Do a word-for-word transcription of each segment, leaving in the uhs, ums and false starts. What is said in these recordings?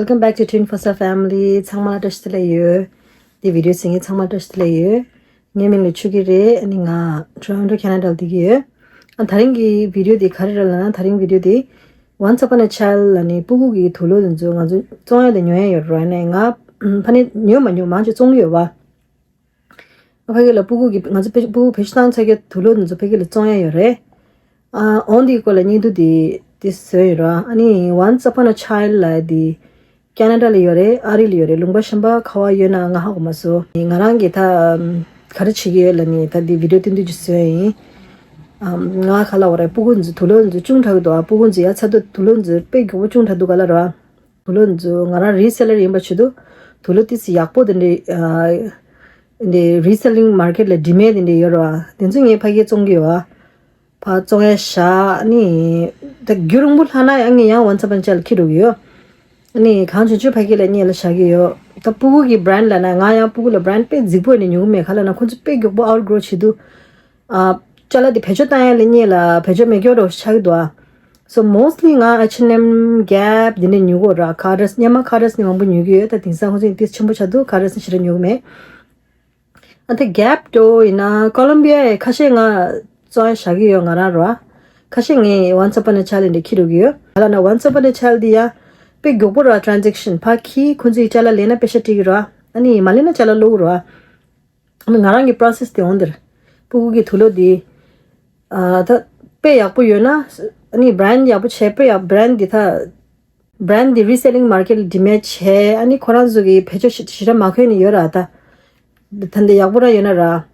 Welcome back to Twin Foster Family. ཚང་མ་ལ་བཀྲ་ཤིས་བདེ་ལེགས་ཡོད། འདི་བི་ཌི་ཡོ་གཟིགས་མཁན་ཚང་མ་ལ་བཀྲ་ཤིས་བདེ་ལེགས་ཡོད། ངའི་མིང་ལ་ཆོས་སྐྱིད་རེད། ཨ་ནི་ང་Toronto Canada ལ་བསྡད་ཀྱི་ཡོད། ཨ་དེ་རིང་གི་བི་ཌི་ཡོ་འདི་ག་རེ་རེད་ལབ་ན། དེ་རིང་བི་ཌི་ཡོ་འདི་Once Upon a Child ལབ་ནི་སྤུ་གུ་གི་དུག་ལོག་འདི་ཚོ་ང་ཚོ་བཙོང་ཡ་དང་ཉོ་ཡ་ཡོད་རེད་ནས། ང་ཕ་ནས་ཉོས་མ་ཉོས་མང་ཆེ་བཙོང་གི་ཡོད་པ། ཕ་གི་ལ་སྤུ་གུ་གི་ང་ཚོ་ཕ་སྤུ་གུ་བེད་སྤྱོད་བཏང་ཚར་གྱི་དུག་ལོག་འདི་ཚོ་ཕ་གི་ལ་བཙོང་ཡ་ཡོད་རེད། ཨ་འོང་འདིའི་སྐོར་ལ་སྙིང་བསྡུས་འདི་འདི་བཟོས་ཡོད་ར། ཨ་ནི་Once Upon a Child ལབ་འདི་ཁེ་ན་ཌ་ལ་ཡོད་རེད། ཨ་རི་ལ་ཡོད་རེད། ལུང་པ་གཞན་པ་ག་བ་ཡོད་ན་ང་ཧ་གོ་མ་སོང་། ང་རང་གིས་ད་ག་རེ་བྱེད་ཀྱི་ཡོད་ལབ་ནི་ད་འདི་བི་ཌི་ཡོ་སྟོན་དུས་ཀྱི་བཟོས་ཡིན། ང་ག་ལ་བ་རེད། སྤུ་གུ་འདི་ཚོ་དུག་ལོག་འདི་ཚོ་ཅུང་དྲག་གི་འདུག་ཨ་སྤུ་གུ་འདི་ཚོ་ཡ་ཚ་དུག་དུག་ལོག་འདི་ཚོ་དཔེ་མགྱོགས་པོ་ཅུང་དྲག་འདུག་ག་ལ་ར། དུག་ལོག་འདི་ཚོ་ང་རང་རི་སེ་ལར་ཡིན་པ་བྱེད་དུས་དུག་ལོག་ཏིས་ཡག་པོ་དེ་འདྲའི་ཨ་འདི་reselling market ལ་demand དེ་འདྲའི་ཡོད་ར། དེ་ཚོ་ངས་ཕ་གིར་བཙོང་གི་ཡོད་ཨ། ཕར་བཙོང་ཡ་བཞག་ནི་ད་རྒྱུན་རིང་པོ་ལྷག་ན་ཡང་ངས་ཡང་Once Upon a Child ལ་འཁྱེར་འགྲོ་གི་ཡོད། ནི་གང་བྱུང་བྱུང་ཕ་གི་ལ་སྙེག་ལ་བཞག་གི་ཡོད། ད་སྤུ་གུ་གི་brand ལབ་ན་ང་ཡང་སྤུ་གུ་ལ་brand དཔེ་རྫིག་པོ་ནས་ཉོ་གི་མེད། ག་ལབ་ན་ཁོ་ཚོ་དཔེ་མགྱོགས་པོ་outgrow བྱེད་དུས། ཨ། ཅ་ལག་དེ་བེད་སྤྱོད་བཏང་ཡ་ལ་སྙེག་ལ་བེད་སྤྱོད་མེད་སྐྱོ་འདྲ་བོ་ཆགས་ཀྱི་འདུག་ཨ། So mostly ང་H and M, Gap འདི་ནས་ཉོ་གི་ཡོད་ར། Carter's སྙེ་མ་Carter's ནས་མང་པོ་ཉོ་གི་ཡོད། ད་དེང་སང་ཁོ་ཚོ་ཏིས་ཆེན་པོ་ཆགས་འདུག Carter's ནས་ཞེ་དྲག་ཉོ་གི་མེད། ཨ་ད་Gap འདྲ་བོ་ཡིན་ན་Columbia ཡི་ཁ་ཤས་ང་བཙོང་ཡ་བཞག་གི་ཡོད་ང་རང་ར། ཁ་ཤས་ངས་Once Upon a Child འདི་འཁྱེར་འགྲོ་གི་ཡོད། ག་ལབ་ན་Once Upon a Child འདི་ཡ་དཔེ་མགྱོགས་པོ་ར། transaction ཕར་འཁྱེར་ཁོ་ཚོས་ཅ་ལག་ལེན་ན་པེ་ཤ་སྤྲད་ཀྱི་ར། ཨ་ནི་མ་ལེན་ན་ཅ་ལག་སློག་གི་ར། ང་རང་གི་process དེ་འོང་འདིར། སྤུ་གུ་གི་དུག་ལོག་འདི། ཨ་ད་དཔེ་ཡག་པོ་ཡོད་ན། ཨ་ནི་brand ཡག་པོ་བྱས། དཔེ་ཡག brand འདི་ད། brand འདི་reselling market ལ་demand བྱས། ཨ་ནི་ཁོ་རང་ཚོ་གི་བེད་སྤྱོད་ཞེ་དྲག་མ་འཁོན་ནི་ཡོད་ར་ད། ད་འདི་ཡག་པོ་ར་ཡོད་ན་ར།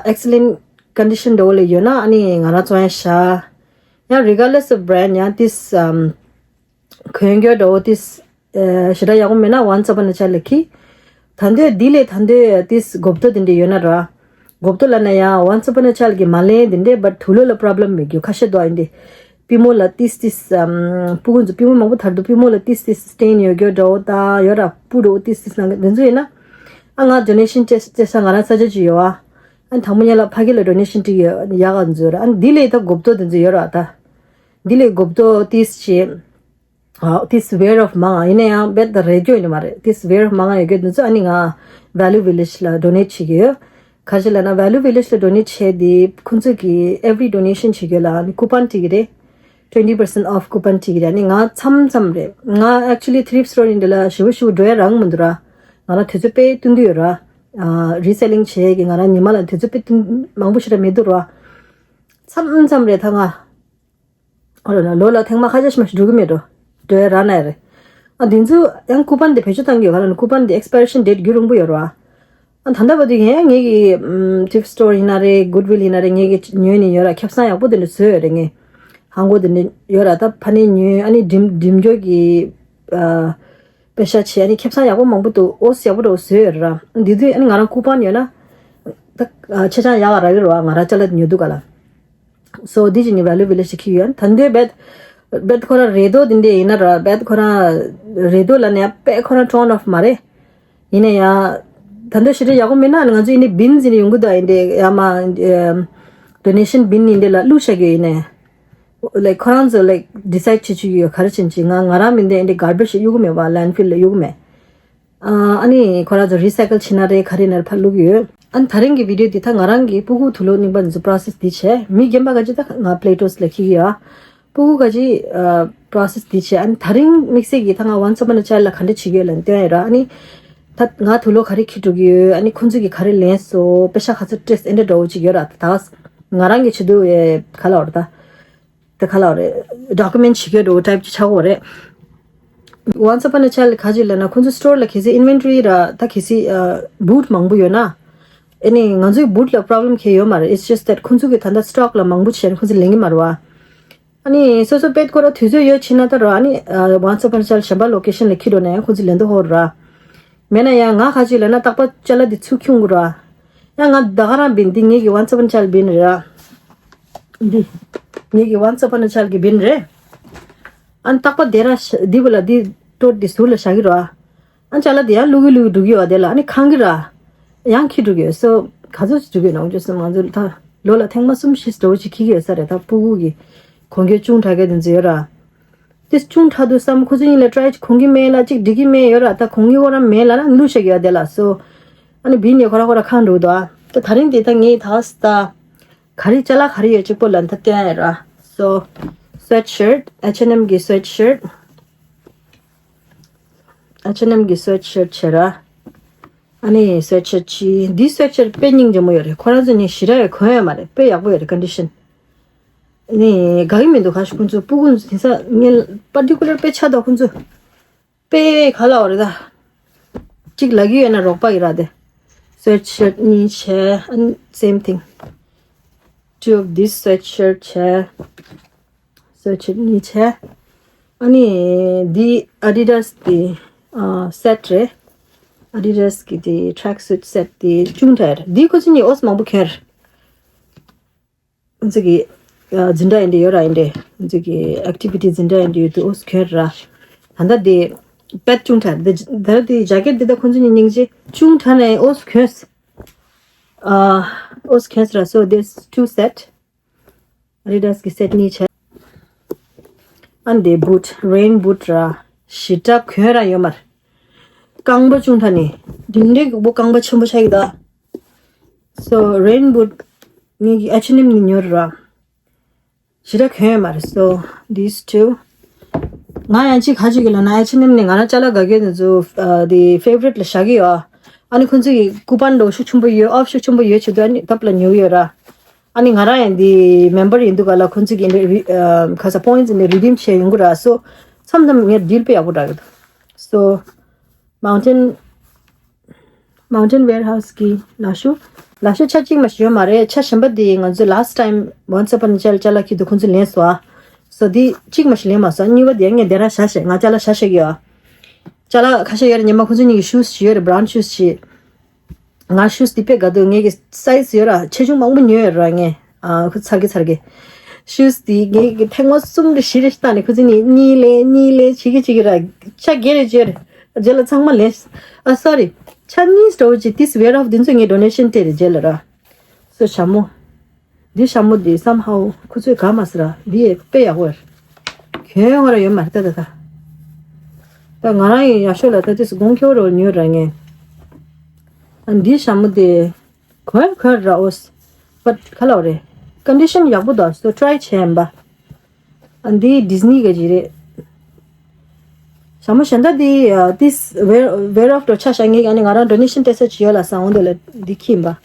ཨ་excellent condition འདྲ་བོ་ལ་ཡོད་ན་ཨ་ནི་ང་རང་བཙོང་ཡ་བཞག་ཡང་regardless of brand ཡང་ཏིས་ཨམ། གོན་རྒྱུ་འདྲ་བོ་ཏིས། ཨ་ཞེ་དྲག་ཡག་པོ་མེད་ན་Once Upon a Child ལ་འཁྱེར། ད་འདོད་འདི་ལས་ད་འདོད་ཏིས་གོབ་ཏོ་དེ་འདྲ་ཡོད་ན་ར། གོབ་ཏོ་ལབ་ན་ཡང་Once Upon a Child གི་མ་ལེན་དེ་འདྲ་but དུག་ལོག་ལ་problem མེད་རྒྱུ་ཁ་ཤས་འདུག་ཨ། ཡིན་ཏེ། པུས་མོ་ལ་ཏིས་ཏིས་ཨམ། སྤུ་གུ་ཚོ་པུས་མོ་མང་པོ་དར་འདུག་པུས་མོ་ལ་ཏིས་ཏིས་stain ཡོད་རྒྱུ་འདྲ་བོ་དང་ཡོད་ར། སྤུ་འདྲ་བོ་ཏིས་ཏིས་ནང་གི་དེ་ཚོ་ཡིན་ན། ཨ་ང་donation བྱེད་བྱེད་ས་ང་རང་ས་ཆ་ཅིག་ཡོད་ཨ། ཨ་དང་པོ་ཉིད་ལ་ཕ་གི་ལ་donation སྤྲད་ཀྱི་ཡོད་ཡག་ག་འཛུལ་ར། ཨ་འདི་ལས་ད་གོབ་ཏོ་དེ་ཚོ་ཡོད་ར་ད། འདི་ལས་གོབ་ཏོ་ཏིས་བྱེད། ཨ་ཏིས་aware of མང་། ཡིན་ན་ཡང་རྦད་དེ་རེད་རྒྱུ་ཡིན་མ་རེད། ཏིས་aware of མང་ཡོད་རྒྱུ་འདི་ཚོ་ཨ་ནི་ང་Value Village ལ་donate བྱེད་ཀྱི་ཡོད། ག་རེ་ལབ་ན་Value Village ལ་donate བྱས་དེ་ཁོང་ཚོ་གི་every donation བྱེད་རྒྱུ་ལ་ཨ་ནི་coupon སྤྲད་ཀྱི་རེད། twenty percent off coupon སྤྲད་ཀྱི་རེད། ཨ་ནི་ང་མཚམས་མཚམས་རེད། ང་actually thrift store ཡིན་འདི་ལ་ཞེ་པོ་ཞེ་པོ་འགྲོ་ཡ་རག་མི་འདུག་ར། ང་ལ་དུས་ཚོད་དཔེ་བསྟུན་གྱི་ཡོད་ར། ཨ་reselling བྱེད་ཡས་ཀྱི་ང་རང་ཉི་མ་ལ་དུས་ཚོད་དཔེ་བསྟུན་མང་པོ་ཞེ་དྲག་མི་འདུག་ར། མཚམས་མཚམས་རེད་ད་ང་། ཨོ་ལོ་ལོ་ལ་ཐེངས་མ་ཁ་ཤས་ཤིག་མ་ཞིག་འགྲོ་གི་མེད་འགྲོ། འགྲོ་ཡ་རག་ན་ཡ་རེད། ཨ་འདི་ཚོ་ཡང་coupon དེ་བེད་སྤྱོད་བཏང་གི་ཡོད་ག་ལ་ནི་coupon དེ་expiration date རྒྱུན་རིང་པོ་ཡོད་རེད་བ། ཨ་ད་ལྟ་བར་དུ་ཡང་ངེད་ཀྱི་ཨམ་thrift store ཡིན་ན་རེད། Goodwill ཡིན་ན་རེད། ངེད་ཀྱི་ཉོས་ནས་ཡོད་ར། ཁེ་བཟང་ཡག་པོ་དེ་འདྲ་བཟོས་ཡོད་རེད། ངས་ཧང་གོ་དེ་འདྲ་ཡོད་ར། ད་ཕ་ནས་ཉོས། ཨ་ནི་འགྲིམ་འགྲིམ་འཇོག་གི་ཨ་པེ་ཤ་བྱས། ཨ་ནི་ཁེ་བཟང་ཡག་པོ་མང་པོ་འདུག་ཨོ་སི་ཡག་པོ་འདྲ་བོ་བཟོས་ཡོད་ར། འདི་དུས་ཨ་ནི་ང་རང་coupon ཡོད་ན་ད་ཆེ་ཆུང་ཡག་ག་རག་གི་རེད་བ། ང་རང་ཅ་ལག་ཉོ་དུས་ག་ལ། So འདི་ཅི་ནི་Value Village ཞིག་ཁྱེར་ཡོད། ད་འདོད་རྦད་རྦད་ཁོ་རང་རེ་དོ་འདི་འདྲ་ཡིན་ན་ར། རྦད་ཁོ་རང་རེ་དོ་ལབ་ནས་དཔེ་ཁོ་རང་turn off མ་རེད། ཡིན་ན་ཡང་ད་འདོད་ཞེ་དྲག་ཡག་པོ་མེད་ན་ང་ཚོ་ཡིན་ནི་bin ཟིན་ནས་ཡོང་གི་འདུག་ཡིན་ཏེ་ཡ་མ་donation bin ཡིན་ཏེ་ལ་བླུགས་བཞག་གི་ཡིན་ནས། Like ཁོ་རང་ཚོ་like decide བྱེད་བཅུག་ཡོད། ག་རེ་བྱེད་ཅི། ང་ང་རང་མིན་ཏེ་ཡིན་ཏེ་garbage གཡུག་གི་མེད་པ། Landfill ལ་གཡུག་གི་མེད། ཨ་ནི་ཁོ་རང་ཚོ་recycle བྱེད་ན་རེད། ག་རེ་ན་རེད་ཕར་བླུགས་ཡོད། ཨ་ནི་ད་རིང་གི་video འདི་ད་ང་རང་གི་སྤུ་གུ་དུག་ལོག་རྙིང་པ་འདི་ཚོ་process འདི་བྱས། མི་རྒན་པ་ག་ཅི་ད་ང་platoes ལ་འཁྱེར་གི་ཡོད། སྤུ་གུ་ག་ཅི་ཨ་process འདི་བྱས། ཨ་ནི་ད་རིང་དམིགས་བསལ་གྱི་ད་ང་Once Upon a Child ལ་ག་འདྲ་བྱེད་ཀྱི་ཡོད་ལབ་སྟོན་ཡ་ར། ཨ་ནི་ད་ང་དུག་ལོག་ག་རེ་འཁྱེར་འགྲོ་གི་ཡོད། ཨ་ནི་ཁོང་ཚོ་གིས་ག་རེ་ལེན་སོང་། པེ་ཤ་ག་ཚོད་སྤྲད་སོང་། ཨེ་འདྲ་འདྲ་བོ་ཅིག་ཡོད་ར། ད་ང་རང་གི་བྱེད་དུས་ཨེ་ག་ལ་བར་ད། དེ་ག་ལ་རེད། document བྱེད་ཀྱི་འགྲོ་type ཅིག་ཆགས་ཡོད་རེད། Once Upon a Child ག་ཅིག་ལབ་ན་ཁོང་ཚོ་store ལ་གལ་སྲིད་inventory ར་ད་གལ་སྲིད་ཨ་boot མང་པོ་ཡོད་ན། ཨ་ནི་ང་ཚོའི་boot ལ་problem གང་ཡང་ཡོད་མ་རེད། It's just that ཁོང་ཚོ་གིས་ད་ལྟ་stock ལ་མང་པོ་བྱས་ནས་ཁོང་ཚོ་ལེན་གྱི་མ་རེད་བ། ཨ་ནི་སོ་སོ་དཔེ་ཁོ་ར་དུས་ཚོད་ཡོད་ཕྱིན་ན་ད་ར་ཨ་ནི་ཨ་Once Upon a Child གཞན་པ་location ལ་འཁྱེར་འགྲོ་ན་ཡང་ཁོང་ཚོས་ལེན་འདོད་ཧོར་ར། མེད་ན་ཡང་ང་ག་ཅིག་ལབ་ན་རྟག་པར་ཅ་ལག་འདི་ཚུར་འཁྱེར་ཡོང་གི་ར། ཡང་ང་ད་ག་རང་bin འདི་ངེད་ཀྱི་Once Upon a Child bin རེད་ར། འདི་ངེད་ཀྱི་Once Upon a Child གི་bin རེད། ཨ་ནི་རྟག་པར་དེ་ར་ཤ་འདི་བ་ལ་འདི་སྟོད་འདི་ཟུར་ལ་བཞག་གི་ར། ཨ་ནི་ཅ་ལག་འདི་ཡང་བླུག་གི་བླུག་གི་འགྲོ་གི་ཡོད་དེ་ལ་ཨ་ནི་ཁེངས་གི་ར། ཡང་འཁྱེར་འགྲོ་གི་ཡོད། So ག་ཚོད་ཅིག་འགྲོ་གི་ཡོད་ན་འོང་ཅོ་སེམས་ང་ཚོ་ད་ལོ་ལ་ཐེངས་མ་གསུམ་བཞི་འདྲ་བོ་ཅིག་འཁྱེར་གི་ཡོད་ས་རེད། ད་སྤུ་གུ་གི་གོན་རྒྱུ་ཅུང་དྲག་གི་དེ་ཚོ་ཡོད་ར། དེ་ཅུང་ཕྲ་དུ་བསམ། ཁོ་ཚོ་གཉིས་ལ་ཊ་རའི་གོང་གི་མེད་ལ་གཅིག་འགྲིག་གི་མེད་ཡོད་ར། ད་གོང་གི་ཁོ་རང་མེད་ལ་ན་ལུས་ཤག་ཡོད་དེ་ལ་སོ། ཨ་ནི་བི་ནས་ཁོ་ར་ཁོ་ར་ཁང་འགྲོ་དོ། ད་ད་རིང་དེ་ད་ངས་ད་ས་ད་ག་རེ་ཅ་ལག་ག་རེ་ཡོད་གཅིག་པོ་ལ་ད་བསྟན་ཡ་ར། སོ་སུ་ཝེ་ཊི་ཤར་ཊི། ཨེཆ་ཨེན་ཨེམ་གི་སུ་ཝེ་ཊི་ཤར་ཊི། ཨེཆ་ཨེན་ཨེམ་གི་སུ་ཝེ་ཊི་ཤར་ཊི་བྱས་ར། ཨ་ནི་སུ་ཝེ་ཊི་ཤར་ཊི་གཅིག་འདི་སུ་ཝེ་ཊི་ཤར་ཊི་དཔེ་སྙིང་རྗེ་མོ་ཡོད་རེད། ཁོ་རང་ཚོ་ནི་ཞེ་དྲག་ཡོད་གོན་ཡོད་མ་རེད། དཔེ་ཡག་པོ་ཡོད་རེད། ཀོན་ཌི་ཤན་ནི་དགའ་གི་མི་འདུག་ཁ་ཤས་ཁོང་ཚོ་སྤུ་གུ་དེང་སང་ངས་པར་ཊི་ཀུ་ལར་དཔེ་ཆ་དོ་ཁོང་ཚོ་དཔེ་ག་ལ་བ་རེད་ད། གཅིག་ལབ་ཀྱི་ཡོད་ན་རོགས་པ་ཡིན་ར་དེ། སུ་ཝེ་ཊི་ཤར་ཊི་གཉིས་བྱས། ཨ་ནི་same thing two of this sweatshirt བྱས། སུ་ཝེ་ཊི་ཤར་ཊི་གཉིས་བྱས། ཨ་ནི་འདི་ཨ་ཌི་ཌ་སི་གི་ཨ་སེ་ཊི་རེད། ཨ་ཌི་ཌ་སི་གི་དེ་ཊེ་རེག་སུཊ་སེ་ཊི་དེ་ཅུང་ཕྲ་ཡོད་རེད། འདི་ཁོ་ཚོ་གཉིས་ཨོ་ཙམ་མང་པོ་གྱོན་རེད། ང་ཚོ་གི་ཨ་འཛིན་གྲྭ་ཡིན་དུས་ཡོད་ར། ཡིན་དུས་ང་ཚོ་གི་ཨེག་ཊི་བི་ཊི་འཛིན་གྲྭ་ཡིན་དུས་ཡོད་དུས་ཨོ་ཙམ་གྱོན་ར། ད་ལྟ་དེ་པེ་ཊི་ཅུང་ཕྲ་རེད། ད་ལྟ་དེ་ཇེ་ཀེཊ་དེ་ད་ཁོ་ཚོ་གཉིས་སྙིང་རྗེ། ཅུང་ཕྲ་ནས་ཨོ་ཙམ་གྱོན། ཨ་ཨོ་ཙམ་གྱོན་ར། So there's two set. ཨ་ཌི་ཌ་སི་གི་སེ་ཊི་གཉིས་བྱས། ཨ་འདི་བུ་ཊི་རེན་བུ་ཊི་ར་ཞེ་དྲག་གྱོན་ར་ཡོད་མ་རེད། རྐང་པ་ཅུང་ཕྲ་ནི་འདི་འདྲའི་གུག་པོ་རྐང་པ་ཆེན་པོ་ཆགས་ཀྱི་ད། So རེན་བུ་ཊི་ངེད་ཀྱི་ཨེཆ་ཨེན་ཨེམ་ནས་ཉོས་ར། ཞེ་དྲག་གྱོན་ཡོད་མ་རེད། So these two. ང་ཡང་གཅིག་ག་ཅིག་གི་ལ་ན་ཨེཆ་ཨེན་ཨེམ་ནས་ང་རང་ཅ་ལག་དགའ་སྐྱོ་དེ་ཚོ་ཨ་དེ་ཕེ་ཝ་རི་ཊི་ལ་བཞག་གི་ཡོད། ཨ་ནི་ཁོང་ཚོ་གི་ཀུ་པན་འདྲ་བོ་ཤུགས་ཆེན་པོ་ཡོད། ཨོཕ་ཤུགས་ཆེན་པོ་ཡོད་བྱེད་དུས་ཨ་ནི་ཐབ་ལ་ཉོ་གི་ཡོད་ར། ཨ་ནི་ང་རང་ཡང་འདི་མེམ་བར་ཡིན་དུས་ག་ལ་ཁོང་ཚོ་གི་འདི་རི་ཨ་ག་ས་པོ་ཡིན་ཊི་འདི་རི་ཌིམ་བྱས་ཡོང་གི་ར། སོ་མཚམས་མཚམས་ངས་ཌིལ་དཔེ་ཡག་པོ་རག་གི་འདུག་སོ་མའུན་ཊེན་མའུན་ཊེན་ཝེར་ཧའུ་སི་གི་ལག་ཤུ། ལག་ཤུ་ཆ་གཅིག་མ་ཞིག་ཡོད་མ་རེད། ཆ་གཞན་པ་འདི་ང་ཚོས་last time once upon a ཅ་ལག་ཁྱེར་དུས་ཁོང་ཚོས་ལེན་སོང་ཨ། སོ་འདི་གཅིག་མ་ཞིག་ལེན་མ་སོང་། གཉིས་པ་འདི་ངས་འདི་ར་བཞག་བཞག་ང་ཅ་ལག་བཞག་བཞག་གི་ཡོད། ཅ་ལག་ཁ་ཤས་ཡོད་རེད། ཉི་མ་ཁོང་ཚོ་གཉིས་ཀྱི་ཤུ་ཞིག་ཡོད་རེད། བྷ་རའུན་ཤུ་ཞིག་ང་ཤུ་དེ་དཔེ་དགའ་འདུག་ངེད་ཀྱི་སའི་ཛི་ཡོད་ར། ཆེ་ཆུང་མང་པོ་ཉོས་ཡོད་ར་ངས། ཨ་ཁོ་ཚར་གི་ཚར་གི་ཤུ་དེ་ངེད་ཀྱི་ཐེངས་མ་གསུམ་རེ་བཞི་རེ་བཏང་ནས་ཁོ་ཚོ་གཉིས་གཉིས་ལེན་གཉིས་ལེན་བྱེད་ཀྱི་བྱེད་ཀྱི་ར། ཆ་བརྒྱད་རེ་བརྗེས་རེད། རྗེས་ལ་ཚང་མ་ལེན། ཨ་སོ་རི། ཆ་གཉིས་འདྲ་བོ་ཅིག་དེ་ཝེར་ཧའུ་སི་འདི་ཚོ་ངས་ཌོ་ནེ་ཤན་སྤྲད་རེད་རྗེས་ལ་ར། སོ་ཞྭ་མོ། འདི་ཞྭ་མོ་འདི་སམ་ཧའུ་ཁོ་ཚོས་དགའ་མ་སོང་ར། འདི་ཡས་དཔེ་ཡག་པོ་རེད། གྱོན་ཡོང་ར་ཡོད་མ་རེད་ད་ད་ད། ད་ང་རང་ཡང་ཡག་ཤོས་ལ་ད་དུས་སུ་དགོང་ཁྱོ་རོ་ཉོས་ར་ངས། ཨ་འདི་ཞྭ་མོ་འདི་གྱོན་གྱོན་ར་ཨོ་སི། བཊ་ག་ལ་བ་རེད། ཀོན་ཌི་ཤན་ཡག་པོ་འདུག་སོ་ཊ་རའི་བྱས་ཡིན་པ། ཨ་འདི་ཌིས་ནི་ག་ཅིག་རེད། ཞྭ་མོ་གཞན་དག་འདི་ཨ་ཏིས་ཝེར་ཝེར་ཨོཕ་འགྲོ་ཆ་བཞག་ངེས་ཀྱི་ཨ་ནི་ང་རང་ཌོ་ནེ་ཤན་སྤྲད་ས་ཅིག་ཡོད་ལ་སང་འོང་དེ་ལ་འདི་ཁྱི་ཡིན་པ།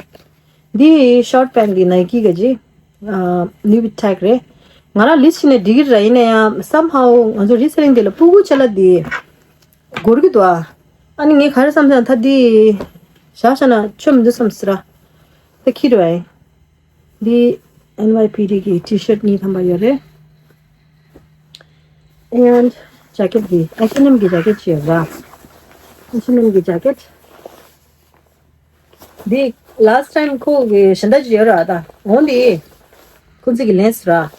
འདི་ཤོར་ཊི་པེན་གི་ནའི་ཀི་ག་ཅིག་ཨ་ནིའུ་བི་ཊེག་རེད། ང་རང་ལིས་བྱས་ནས་འགྲིག་གི་རེད་ར། ཡིན་ན་ཡང་སམ་ཧའུ་ང་ཚོ་རི་སེ་ལིང་དེ་ལ་སྤུ་གུ་ཅ་ལག་འདི་འགོར་གི་འདུག་ཨ། ཨ་ནི་ངས་ག་རེ་བསམ་སོང་ད་འདི་བཞག་བཞག་ན་ཆོ་མི་འདུག་བསམ་སོང་ར། ད་ཁྱི་རེད་བ། འདི་ཨེན་ཝའི་པི་ཌི་གི་ཊི་ཤར་ཊི་གཉིས་ཐམ་པ་ཡོད་རེད། ཨེན་ཇེ་ཀེཊ་འདི་ཨེཆ་ཨེན་ཨེམ་གི་ཇེ་ཀེཊ་ཅིག་ཡོད་ར། ཨེཆ་ཨེན་ཨེམ་གི་ཇེ་ཀེཊ། འདི་ལཱ་སི་ཊི་ཊའིམ་ཁོ་གི་གཞན་དག་ཅིག་ཡོད་ར། ད་འོ་འདི་ཁོ་ཚོ་གི་ལེན་སོང་ར།